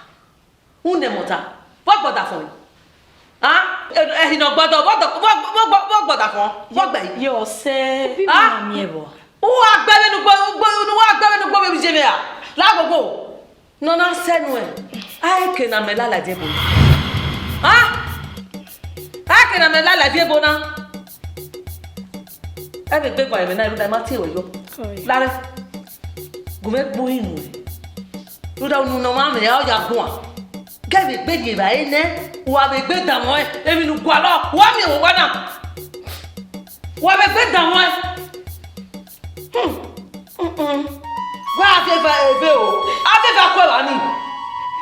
U nẹ mẹ ota, vbọ gbọdafọn? A? Ẹhi ne ọ gbọdọ, vbọ gbọdafọn, vbọ gbẹ? Ye ọsẹ, a? U wa gbe vbene ugbo, ugbo, u wa gbe vbene ugbo vbe je mẹ ra? La gogo. Ne ọ na sẹ nuẹn, a i ke ne amẹ lala viẹ ebo na. A? A i ke ne amẹ lala viẹ ebo na. Ẹ vbe gbe guan ẹmwẹ na, rhunmwuda I ma tie ruẹ yọ. Sorry. Larre, gu mwẹ gbe urinmwẹ. Rhunmwuda unu ne ọ ma mwẹ, ọ ya guan. Ghẹ vbe gbe rhie evbare nẹ, wa vbe gbe danmwẹ emwi ne u gualọ, wa miẹn vbe owa na. Wa vbe gbe danmwẹ. Hmm, hmm, hmm. Wa viẹ eva eve o, a viẹ eva ku evba ni.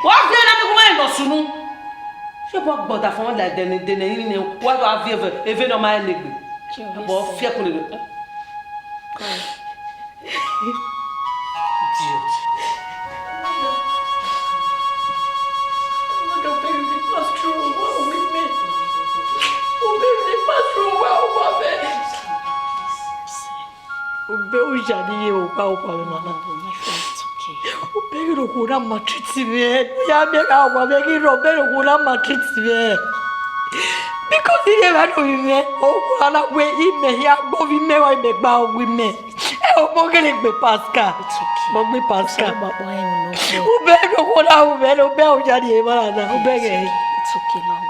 Wa viẹ na ni gu mwẹ nọ sunu. Ye vbọ gbọdafọn la dene, dene rinmwian, wa do a viẹ eve, eve ne ọ ma rẹn egbe. Vbọ fi ẹkun lele. Idiot. Ube u ya ni ye okpa okpa vbe mama. Ube ghi rhie okhuo na maltreat mwẹ. Ya miẹn gha wa mwẹ ghi rhie ube rhie okhuo na maltreat mwẹ. Because I rhie evbare ne ovbi mwẹ, okhuo na wẹ imẹ hia gbe ovbi mwẹ, wa imẹ gba ovbi mwẹ. Ẹ o, mo gele gbe Pascal. It's okay. Mo gbe Pascal. Ube rhie okhuo na, ube ne ube u ya ni emwa na, ube ghẹ. It's okay now.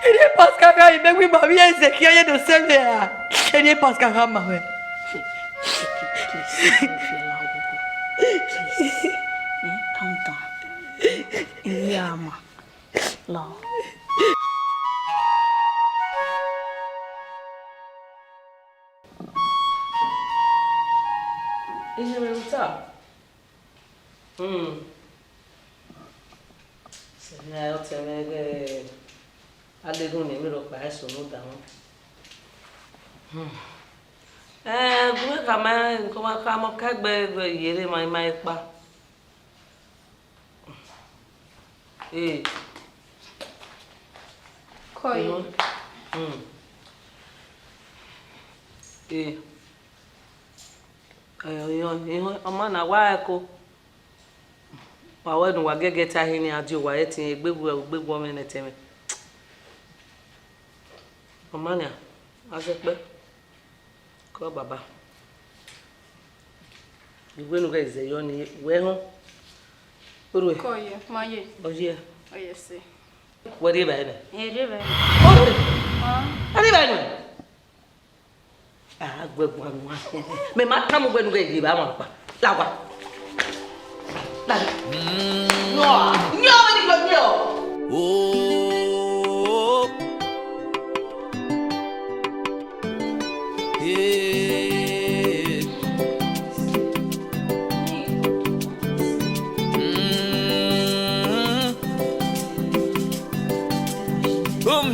Eni Pascal gha imẹ wi ma vbe Ezekiel ye do sẹ mwẹ ra? Eni Pascal gha ma mwẹ. It's okay, please. Please. Eh, calm down. Eni ama. Lọ. Iye mwẹ ota. Hmm. Sẹ ne a ye ọtẹn mwẹ ghẹ, a legun ne emwi rhọkpa eso ne u danmwẹ. Hmm. Eh, gu mwẹ khama, khama, khama ọka egbe, egbe ye rre ma, ima ekpa. Eh. Kọ ye. Hmm. Eh. Eh, ọ, ọ, ọ ma na wa ẹko. Wa wẹ ne uwa gẹgẹ ta hin ne a die uwa ẹtin, egbe gu, egbe gu ọmọ ne ẹtẹn mwẹ. Ọ ma nia, a zẹ kpẹ. Kọ baba. Iwẹ ne u ghẹ zẹ yọ ni, wẹ họn. Orue. Kọ ye, ma ye. Ọ ye. Ọ ye sẹ. Wẹ rhie evbare nẹ? Ẹ rhie evbare nẹ. Orue. Ma. A rhie evbare nẹ? A gu ẹguan nuan. Mẹ ma tama uwẹ ne u ghẹ rhie evbare ọmwa ọkpa. La owa. La. Yọ, yọ, vbene I yọ, yọ. Oh. Eh. Mm. Um.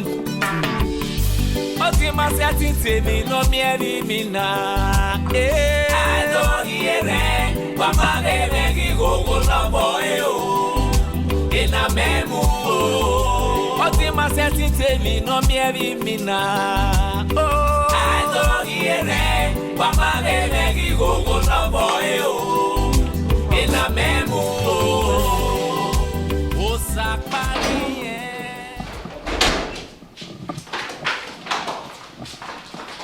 Ọ ti ma sẹtin temi ne ọ miẹn ẹre mi na. Eh. A do rhie rẹ, wa ma ghe mwẹ ghi ghogho lọbọ e o. Ena mẹ mu o. Ọ ti ma sẹtin temi ne ọ miẹn ẹre mi na. Oh. A do rhie rẹ, wa ma ghe mwẹ ghi ghogho lọbọ e o. Ena mẹ mu o. Osa kpari yẹn.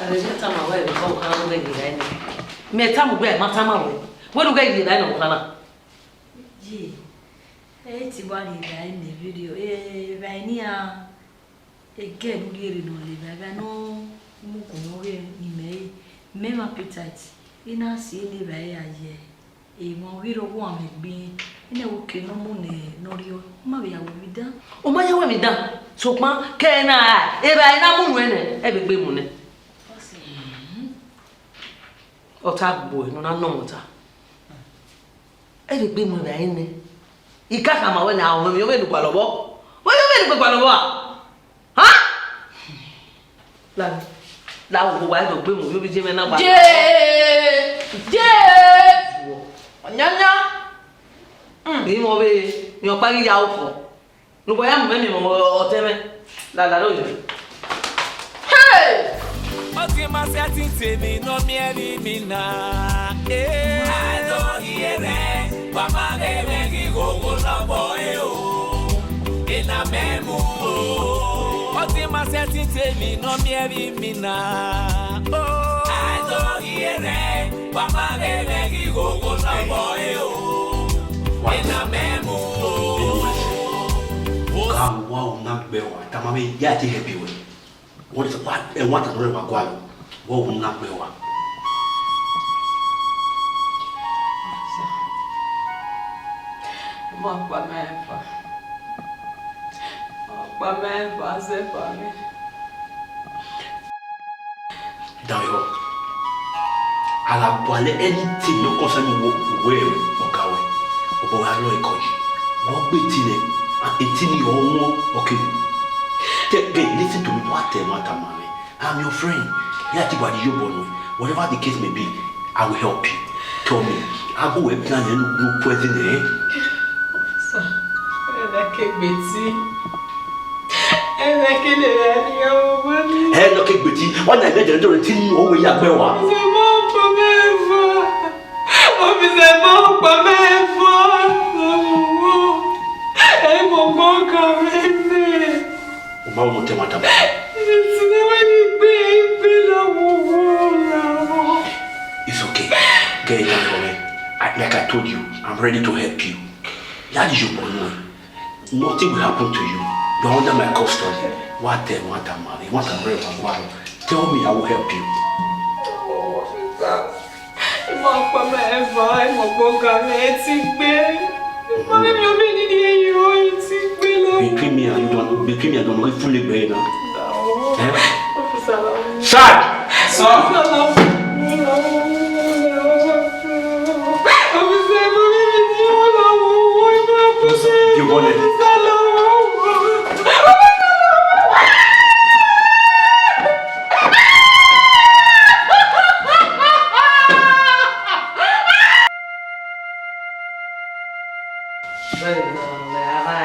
Ẹre mẹ tama wẹ, vbe ọ khan ne u ghẹ rhie evbare nẹ? Mẹ tama uwẹ, ma tama wẹ, wẹ ne u ghẹ rhie evbare nẹ, ọ khan na. Ye, ẹ i te wa rhie evbare nẹ vberriọ, evbare nian, ẹgẹ ne u rhie rre ne ọ le evbare, evbare ne ọ mu gun ne ọ ghe ne imẹ re, mẹ ma appetite, I na si ne evbare ya ye. Emwa ọ ghi rre ọghuọnmwẹ gbe irẹn, ene wo ke ne ọ mu ne ne ọ rriọ, ọ ma vbe ya wẹ emwi dan. Ọ ma ya wẹ emwi dan, sokpan ke ẹre na ra, evbare na mu nuẹn nẹ, ẹ vbe gbe mu nẹ. Ọ ta gbe ne ọ na nọ mwẹ ọta. Ẹ vbe gbe mu evbare nẹ. I ka khama wẹ na, ọ mwẹ emwi ọ vbe ne u gualọ vbọ. Wẹ yọ vbene gbe gualọ vba? Ha? La, la wo wa do gbe mu yo bi je mẹ na gba. Je, je. Ọyanya. Ni mo vbe, ni ọkpa ghi ya okọ. Nu wẹ ya mu mwẹ miẹn ọtẹn mwẹ. La, la, do yo. Hey! Ọ ti ma sẹtin temi ne ọ miẹn vbe imina. Eh. A do rhie rẹ, wa ma ghe mwẹ ghi ghogho lọbọ e o. Ena mẹ mu o. Ọ ti ma sẹtin temi ne ọ miẹn vbe imina. Oh. A do rhie rẹ, wa ma ghe mwẹ ghi ghogho lọbọ e o. Ena mẹ mu o. Ka wa u na gbe wa, tama mwẹ ya te help you. What is what? Ẹmwata nọ rẹ wa gualọ, vbe u na gbe wa? Ọmọ ọkpa mẹ eva. Ọmọ ọkpa mẹ eva, zẹ eva mwẹ. Dayọ, a gha gualọ anything ne ọ concern uwẹ, uwẹ ọga ruẹ, obọ gha rrọọ ekọ yi. Vbe ọ gbe eti nẹ, a, eti ni ọ wọn, okay. Te, te, listen to me, wa ta ẹmwata ma mwẹ. I'm your friend. Ya ti wa di yobọ nuẹn. Whatever the case may be, I will help you. Tell me, a gu wẹ plan ne nu poison nẹ? Sir, ẹnẹ ke gbe eti. Ẹnẹ ke lele ẹni ọmọ ni. Ẹ nọ ke gbe eti. Wa na ẹgbẹ jẹrẹ dọrọ eti ni o wẹ ya gbẹ wa. Sir, ma pa mẹ fa. Officer, ma pa mẹ fa. Ẹ mọ gbọ ka mẹ nẹ. O ma wo tẹ ma tama. Esi ne wa ni gbe igbe la wo wo la wo. It's okay. Get it done for me. I, like I told you, I'm ready to help you. Ya di yobọ nuẹn. Nothing will happen to you. You're under my custody. Wa ta ẹmwata ma mwẹ, wa ta ẹmwata ma mwẹ. Tell me, I will help you. Ima ọkpa mẹ eva, ima ọkpa ọga mẹ, eti gbe. Ima mẹ miẹn ọmọ ni ye yo, eti gbe la. Between me and you, don't, between me and you, don't fully gbe na. Eh? Officer, la wo. Sir! Sir! Officer, la wo. You want it? Vbene a gha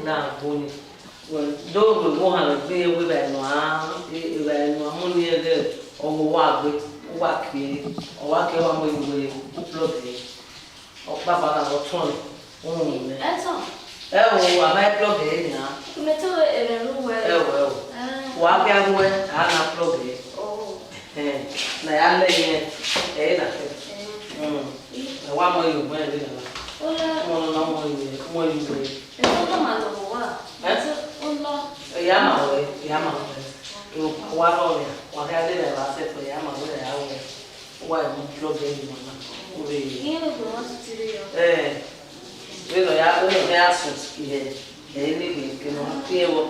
na gbe ni, do vbe wo ohan vbe egbe, wẹ evbare nọ a, evbare nọ a mu ni ẹghẹ ọghe uwa gbe, uwa kie, ọ wa kie, ọ wa mu enu wẹ u plug ẹre. Ọkpakpa na ọ tọn nẹ, u rhunmwuda. Ẹtọn. Ẹ o, a ma plug ẹre nian. Mẹ te ẹmwẹ ru wẹ. Ẹ o, ẹ o. Ah. Wa gha ru ẹre, a na plug ẹre. Oh. Ẹhẹn, na ya lẹ yẹn, ẹre na kẹ. Mm. Ẹ wa mọ iyobọ ẹre na. Oya. Mọ nọ na mọ iyobọ, mọ iyobọ. Ẹ tọ ma lọ wa. Ẹ? Ẹ ya ma wẹ, ẹ ya ma wẹ. Wa rọ wẹ, wa gha lele ẹre vbe asẹ fẹ, ẹ ya ma wẹ, ẹ ya wẹ. Wa mu plug ẹre ni mama. Ove. Iye vbe gbọmọ tutu rre yọ. Eh. Vbene ọ ya, vbene ọ ya sunu, ihe, ẹ i ni ghe ke nọ, tie vbọ,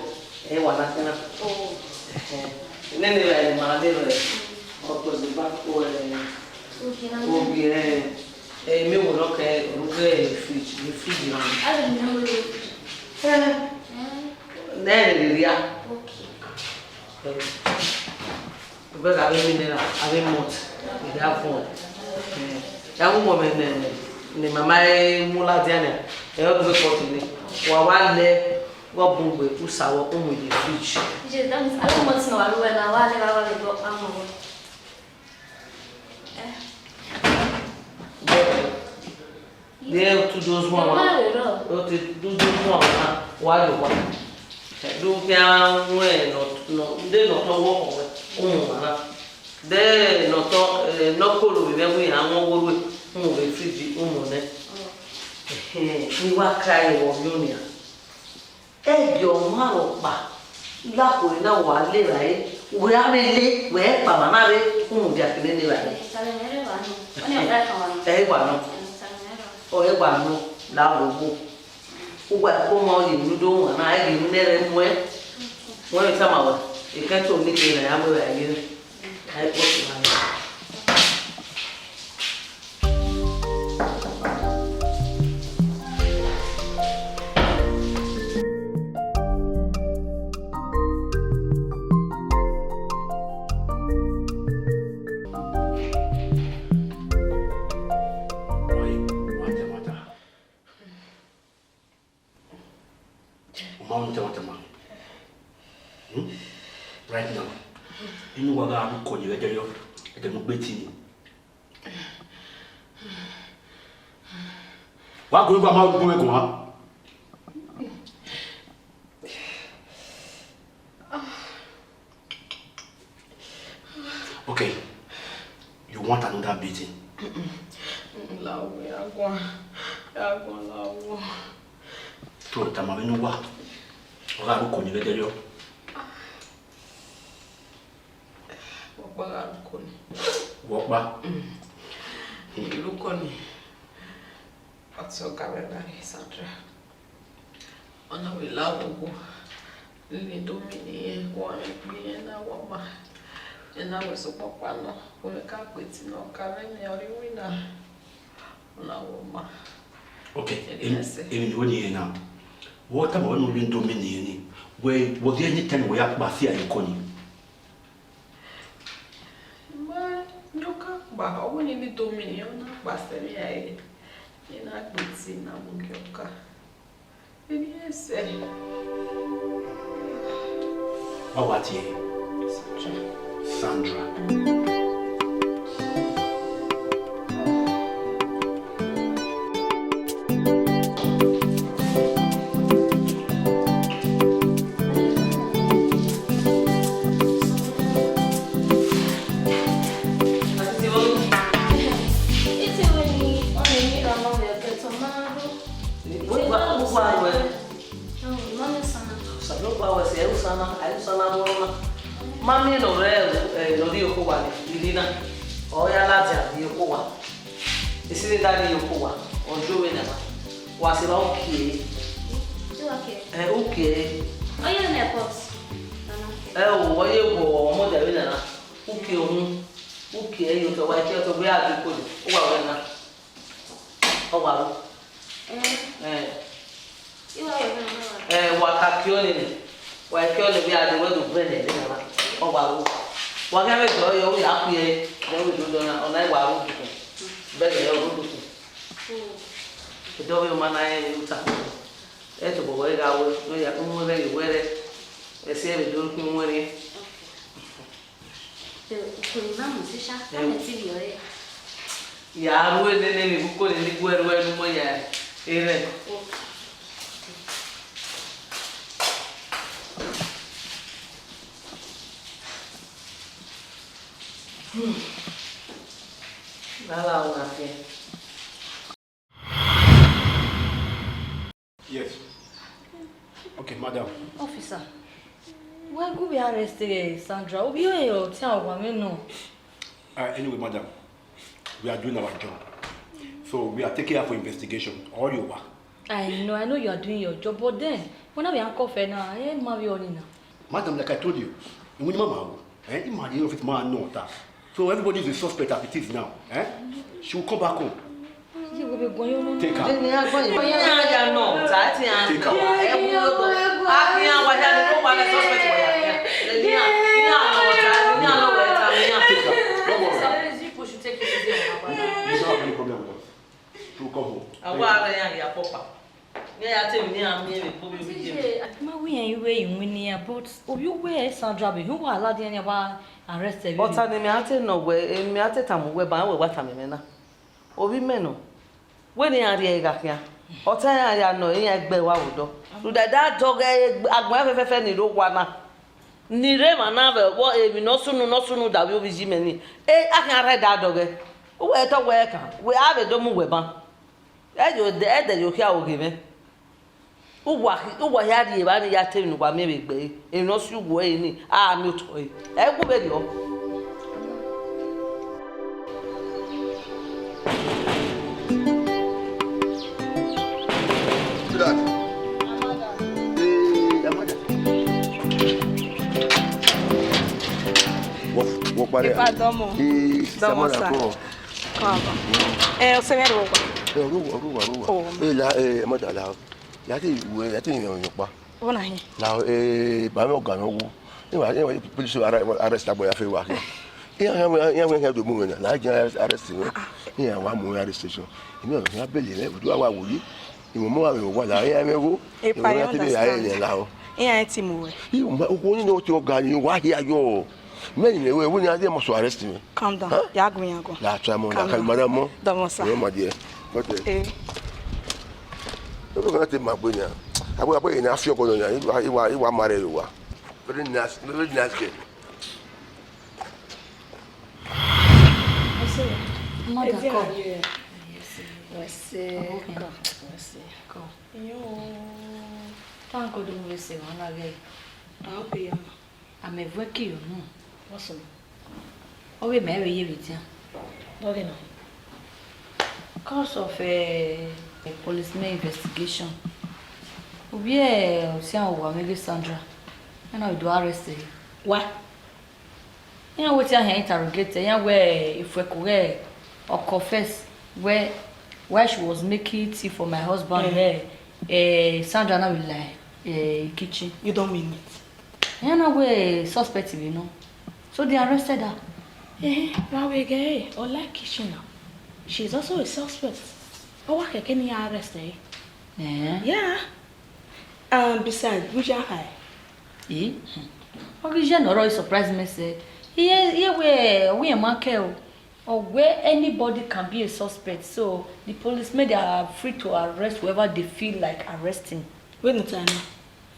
ẹ i wa na kina. Oh. Ẹhẹn. Nene vbe ma de rẹ, ọ kpẹ gbe ba ko, eh, ogie na. Ogie, eh, eh, mi wo nọ ke, ọ ru ghe fridge, ghe fridge na. A lè ní ọmọ lórí fridge. Eh. Eh. Nẹ ẹ lè ria. Okay. Eh. Because avbe mineral, avbe malt, I gha fun. Eh, ya wu mọ mwẹ ne, ne mama mu ladian nia, ẹ, ọ gbe pot ni. Wa wa lẹ, wa bun gbe, u sa vbọ, u mu ye fridge. Iye, that means, avbe malt ne wa ru wẹ na, wa lẹ gha wa vbe gbe ọkpa mọ wẹ. Eh. Bẹ́ẹ̀ ni. Rhie otu do zuan ọmwa. Ọ te du do zuan ọmwa, wa ye owa. Do khian ruẹn nọ, nọ, nde nọ tọ wọ ọmwa, u mu ọmwa na. De nọ tọ, eh, nọ kolo vbe mwẹ iran wọn wo rue, u mu vbe fridge, u mu nẹ. Ẹhẹn, ne I wa ka ẹre vbe ọvbiọn nian. Ẹghẹ ọmwa rhọkpa, la khorre na wa le evbare, wẹ a vbe le, wẹ kpama na rre, u mudia kene ne evbare. Ẹ i wa nọ, ọ i wa nọ, la vbe obo. Uwa ẹko ma ọ ye emwi ne u do wan na, ẹ ghe emwi ne ẹ rre muẹn. Wẹ vbe tama wẹ, ekẹn to ne ke na ya mu evbare ye nẹ. A i kpọtu na nẹ. Hmm? Right now, inu wa gha ru ko ye vbe ẹdẹyọ, ẹdẹ ne u gbe tie nii. Wa gu egbe ma ru gu mwẹ guan. Okay, you want another beating? Lahọ, ya guan, ya guan, lahọ. To tama vbene uwa, ọ gha ru ko ni vbe ẹdẹyọ. Wẹ ọkpa gha ru ko ni. Wẹ ọkpa? Mm. Ru ko ni. Ọtẹn ọga mwẹ gha rrie, Sandra. Ọ na vbe la oghughu, ne I do miẹn irẹn, wa mwẹ egbe irẹn na wa ọmwa. Irẹn na wẹ sokpan ọkpa nọ, wẹ ka gbe eti ne ọ ka mwẹ ne ọ rrie iwinna. Ọ na wa ọmwa. Okay, Ẹ i emwi, ẹsẹ. Emwi ne wẹ ni irẹn na. Wẹ ọ tama wẹ ne u rhie do miẹn irẹn ni. Wẹ, wẹ ọ dia anytime wẹ ya kpa fi ẹre ko ni. Ma, ne ọ ka kpa, ọ wẹ ne I do miẹn irẹn, ọ na kpa sẹ emwi ẹre. I na gbe eti na mu gie ọka. Emwi ẹsẹ. Wa wa tie. Sandra. Sandra. Wẹ gua, wẹ gua ruẹ. Osanobua wẹ sẹ, ẹ i Usana, ẹ i Usana vbe ọmwa. Ma miẹn ne ọ rre, ẹ, ne ọ rrie okhuo uwa ni, Irina. Ọ ya ladian rrie okhuo uwa. Esi ne da rrie okhuo uwa, ọ jọ vbe nana. Wa sẹ evba ukie. Ẹ, ukie. Ọ ye ne pot. Ẹ o, ọ ye vbo ọmọ dia vbe nana. Ukie ohun. Ukie ẹre otọ, wa kie otọ, wẹ a gbe ikpolo, uwa wẹ na. Ọ wa ru. Ẹ. Ẹ. Ẹ, wa ka kie ọnii nẹ. Wa kie ọnii vbe a de wẹ do brẹ nẹ, nẹ na. Ọ wa ru. Wa khian vbe dọ yọ, u ya khuiẹ, ọ vbe do dọ na, ọ na wa ru dukun. Bẹghe ọ ru dukun. Ẹdẹ ọvbehe ma na rẹn vbe uta. Ẹ tobọ wẹ gha wẹ, wẹ ya, u mu ẹghẹ ye wẹ rẹ. Ẹse ẹre do khin wẹ rẹ. Ẹ, uko ne ima mu sisha, Ẹ. Amẹ ti vbiẹ ọre. Ya ru nene vbe uko ne I gu ẹre ru ẹre ne u mu ya erhẹn. Lala ọna fian. Yes. Okay, madam. Officer, why go we arrest, eh, Sandra? Obi, eh, ọtẹn owa mwẹ nọ. Uh, anyway, madam, we are doing our job. So we are taking her for investigation. All you wa. I know, I know you are doing your job, but then, when I be handcuff her now, I ain't marry on now. Madam, like I told you, we need mama. Eh, ima rhie office ma nọ ọta. So everybody is a suspect as it is now. Eh? She will come back home. Take her. Take her. Take her. Don't worry. You don't have any problem with us. She will come home. Thank you. Iran ya te emwi ne iran miẹn vbe egbe ovbi ovbi ye. Ma wẹ iran i ru iwinna, but ovbi uwẹ Sandra vbe hin uwa ladian ne a wa arrest ẹre. Ọta ne mẹ a te nọ wẹ, ne mẹ a te tama uwẹ ba, wẹ wa tama mwẹ na. Ovbi mẹ nọ, wẹ ne iran rhie ẹre gha khian. Ọta iran ya nọ, iran gbe wa vbe odọ. Rhunmwuda da dọghe agbọn fẹfẹfẹ ni rre owa na. Ni rre emwa na vbe ọvọ emwi ne ọ sunu, ne ọ sunu da ovbi ovbi yi mẹ ni. E, a khian rre da dọghe. Uwẹ te ọ wẹ kan, wẹ a vbe do mu uwẹ ban. Ẹ yo, ẹdẹ yo khia oghe mwẹ. Uwa, uwa hia rhie evba ni ya te emwi ne uwa miẹn vbe egbe ẹre. Emwi ne ọ si uwu ẹre ni, a miẹn otọ ẹre. Ẹ gu vberriọ. Good. Hey, Amada. Wọ, wọ kpare. Ifa dọmọ. Ee, Dọmọ, Amada, sir. Come on. Come on. Ẹ, ọsẹ mẹ rọ wa. Ẹ, rọ wa, rọ wa, rọ wa. Oh. Ẹ, la, ẹ, Amada, la. Ya te wẹ, ya te yan yan pa. Wọ na hin. La, ẹ, ba mẹ ọga mẹ wu. Ẹ wa, ẹ wa, police arrest, arrest abo ya fe wa. Ẹ, ya, ya, ya, ya do mu na. La, ya arrest mi. Ẹ, ya wa mu arrest station. Ẹ, mi ya bele rẹ, do wa wo yi. Ẹ, mo mo wa wa la, ẹ, ya mẹ wo. Ẹ, pa ya understand. Ẹ, la o. Iran i ti mu wẹ. Okhuo ni ne ọ tie ọga ni, wa hia yọ. Mẹ ni mẹ wẹ, wẹ ne a dẹ must arrest me. Calm down. Huh? Ya gu iran guan. La try mo, la Calm calm down. Madam mo. Dọmọ sa. Wẹ ma die. But, eh, Eh. Ebe gha te ma gbe nia. Abo, abo, ina fi ọkọ nọ nia. Iwa, iwa, iwa ma rẹ wa. Very nice, very nice girl. Mother, come. Yes, sir. Welcome. Yes, sir. Come. Yo. Thank God we say one again. I hope you are. I'm a working, you know. What's up? Ọ vbe mẹ vbe ye vbe dia. Dọghe nọ. Cause of, eh, a policeman investigation. Ovbi, eh, Osian wa mwẹ ghe Sandra. Ẹna do arrest her. Why? Iran wẹ te a hẹn interrogate, iran wẹ, eh, ifuẹko ghẹ ọ confess wẹ why she was making tea for my husband, eh, wẹ, eh, Sandra na vbe la, eh, kitchen. You don't mean it. Iran na wẹ suspect vbe nọ. So they arrested her. Eh, wa wẹ ghe, ọ la kitchen na. She is also a suspect. Ọ wa kẹkẹ ne iran arrest ẹre. Eh? Yeah. And besides, vbe u ya kha ẹre? Eh? Ọ ghi ye ne ọ rọ surprise me sẹ. Iye, iye wẹ, ọ wẹ ma kẹ o. Or where anybody can be a suspect, so the policemen, they are free to arrest whoever they feel like arresting. Wẹ ne u ta na?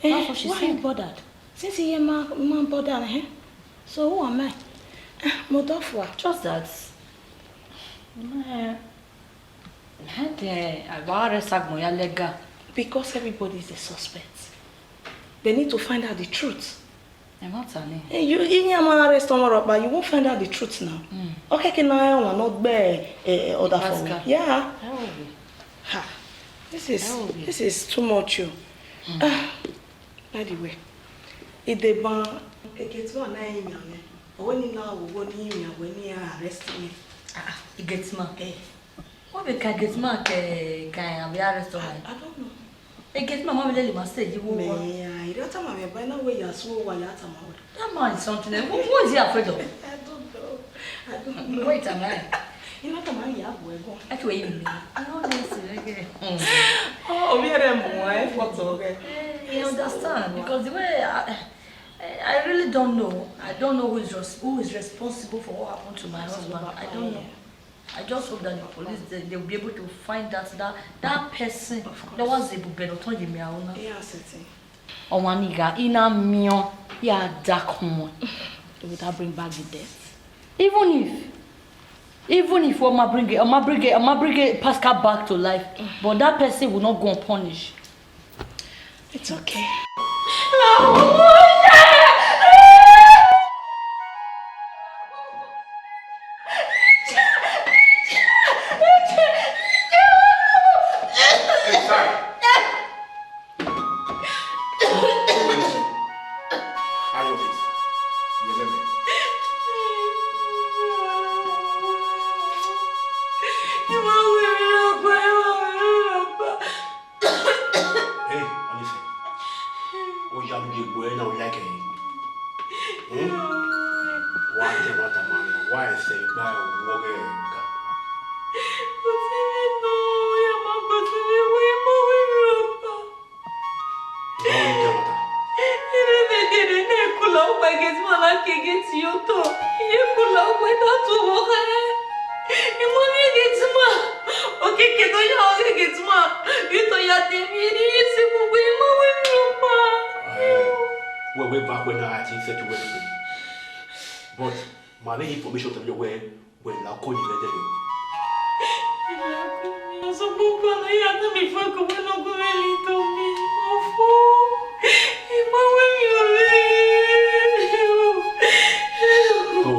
Eh, that's what she said. Why are you bothered? Since he ma, ma bother, eh? So who am I? Eh, mo do fua. Just that. Eh, eh, I wa arrest agbọn ya legal. Because everybody is a suspect. They need to find out the truth. Ẹ ma ta nẹ. Eh, you, iran ma arrest ọmwa rhọkpa, you won't find out the truth now. Mm. Ọ kẹkẹ na rẹn ọmwa ne ọ gbe, eh, order for me. Pascal. Yeah. Ẹ wo vbe. Ha. This is, Ẹ wo vbe. This is too much o. Mm. Ah, by the way, ideban, e gateman na i yan mwẹ. Ọ wẹ ne I na wo igho ne I yan wẹ ne iran arrest mwẹ. Ah, ah, e gateman. Eh. Wẹ vbe ka gateman ke, ka iran vbe arrest ọmwa? I, I don't know. E gateman ma vbe lele ima sẹ yi wo wa. Mẹ, I ra tama mwẹ ba na wẹ ya su wa ya tama wẹ. That man is something else. What, what is he afraid of? I don't know. I don't know. Wait a minute. I na tama ya bu ego. Ẹ ti wẹ yi mi. I don't know si rẹgẹ. Oh, obi ẹre mu wa, e fọtọ gẹ. Eh, I understand because the way I, I really don't know. I don't know who is res-, who is responsible for what happened to my husband. I don't know. I just hope that the police, they, they will be able to find that, that, that person. Of course. That was a bubero ton ye me auna. Yeah, certain. Ọmwa ni gha, I na miẹn, ya da kọn. Would that bring back the death? Even if, even if ọ ma bring, ọ ma bring, ọ ma bring Pascal back to life, but that person will not go unpunished. It's okay. Hey, sorry. How you face? You get me? Hey, honestly, oya mi gbe ẹre na, oya kẹ. Hmm? Wa te wa ta ma, wa ẹsẹ igba ẹvbo ghe ga. Wa wi te wa ta. Ire vbe gele ne kula ọkpa gate man na ke gate ye otọ. Iye kula ọkpa da tu vbọ kha. Imọ ni gate man. Okeke do ya ọghe gate man. Vbe otọ ya de emwi eni ye si mu gbe imọ wẹ emwi ọkpa. Eh, wẹ, wẹ ba wẹ na a ti fẹ to wẹ. But ma vbe information to you wẹ, wẹ la ko ni vbe dẹ yo. Ọsọkpọkọ na ya tama ifuẹko wẹ ne ọ gu mwẹ lito mi. Ọfo. Imọ wẹ emwi ọre. So,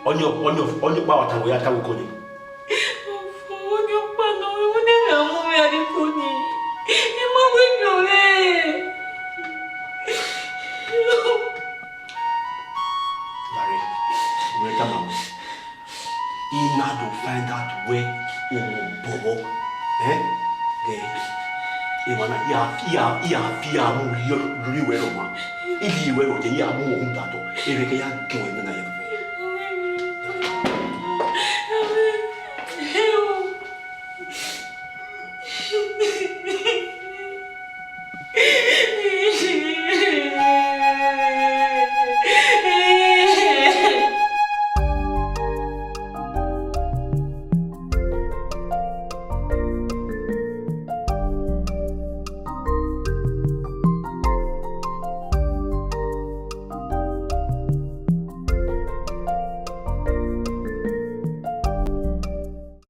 ọni, ọni, ọni ọkpa wa ta wẹ ya ta wẹ ko ni. Ọfo, ọni ọkpa nọ, wẹ ne a mu mwẹ ariko ni. Imọ wẹ emwi ọre. Gari, wẹ tama wẹ. I na do find out wẹ omo bọbọ, eh? Gẹ, emwa na, ya, ya, ya fi amu rri, rri wẹ rọ ma. I rri wẹ rọ, de ya mu ohun da tọ. Ere ke ya gẹ wẹ na ya.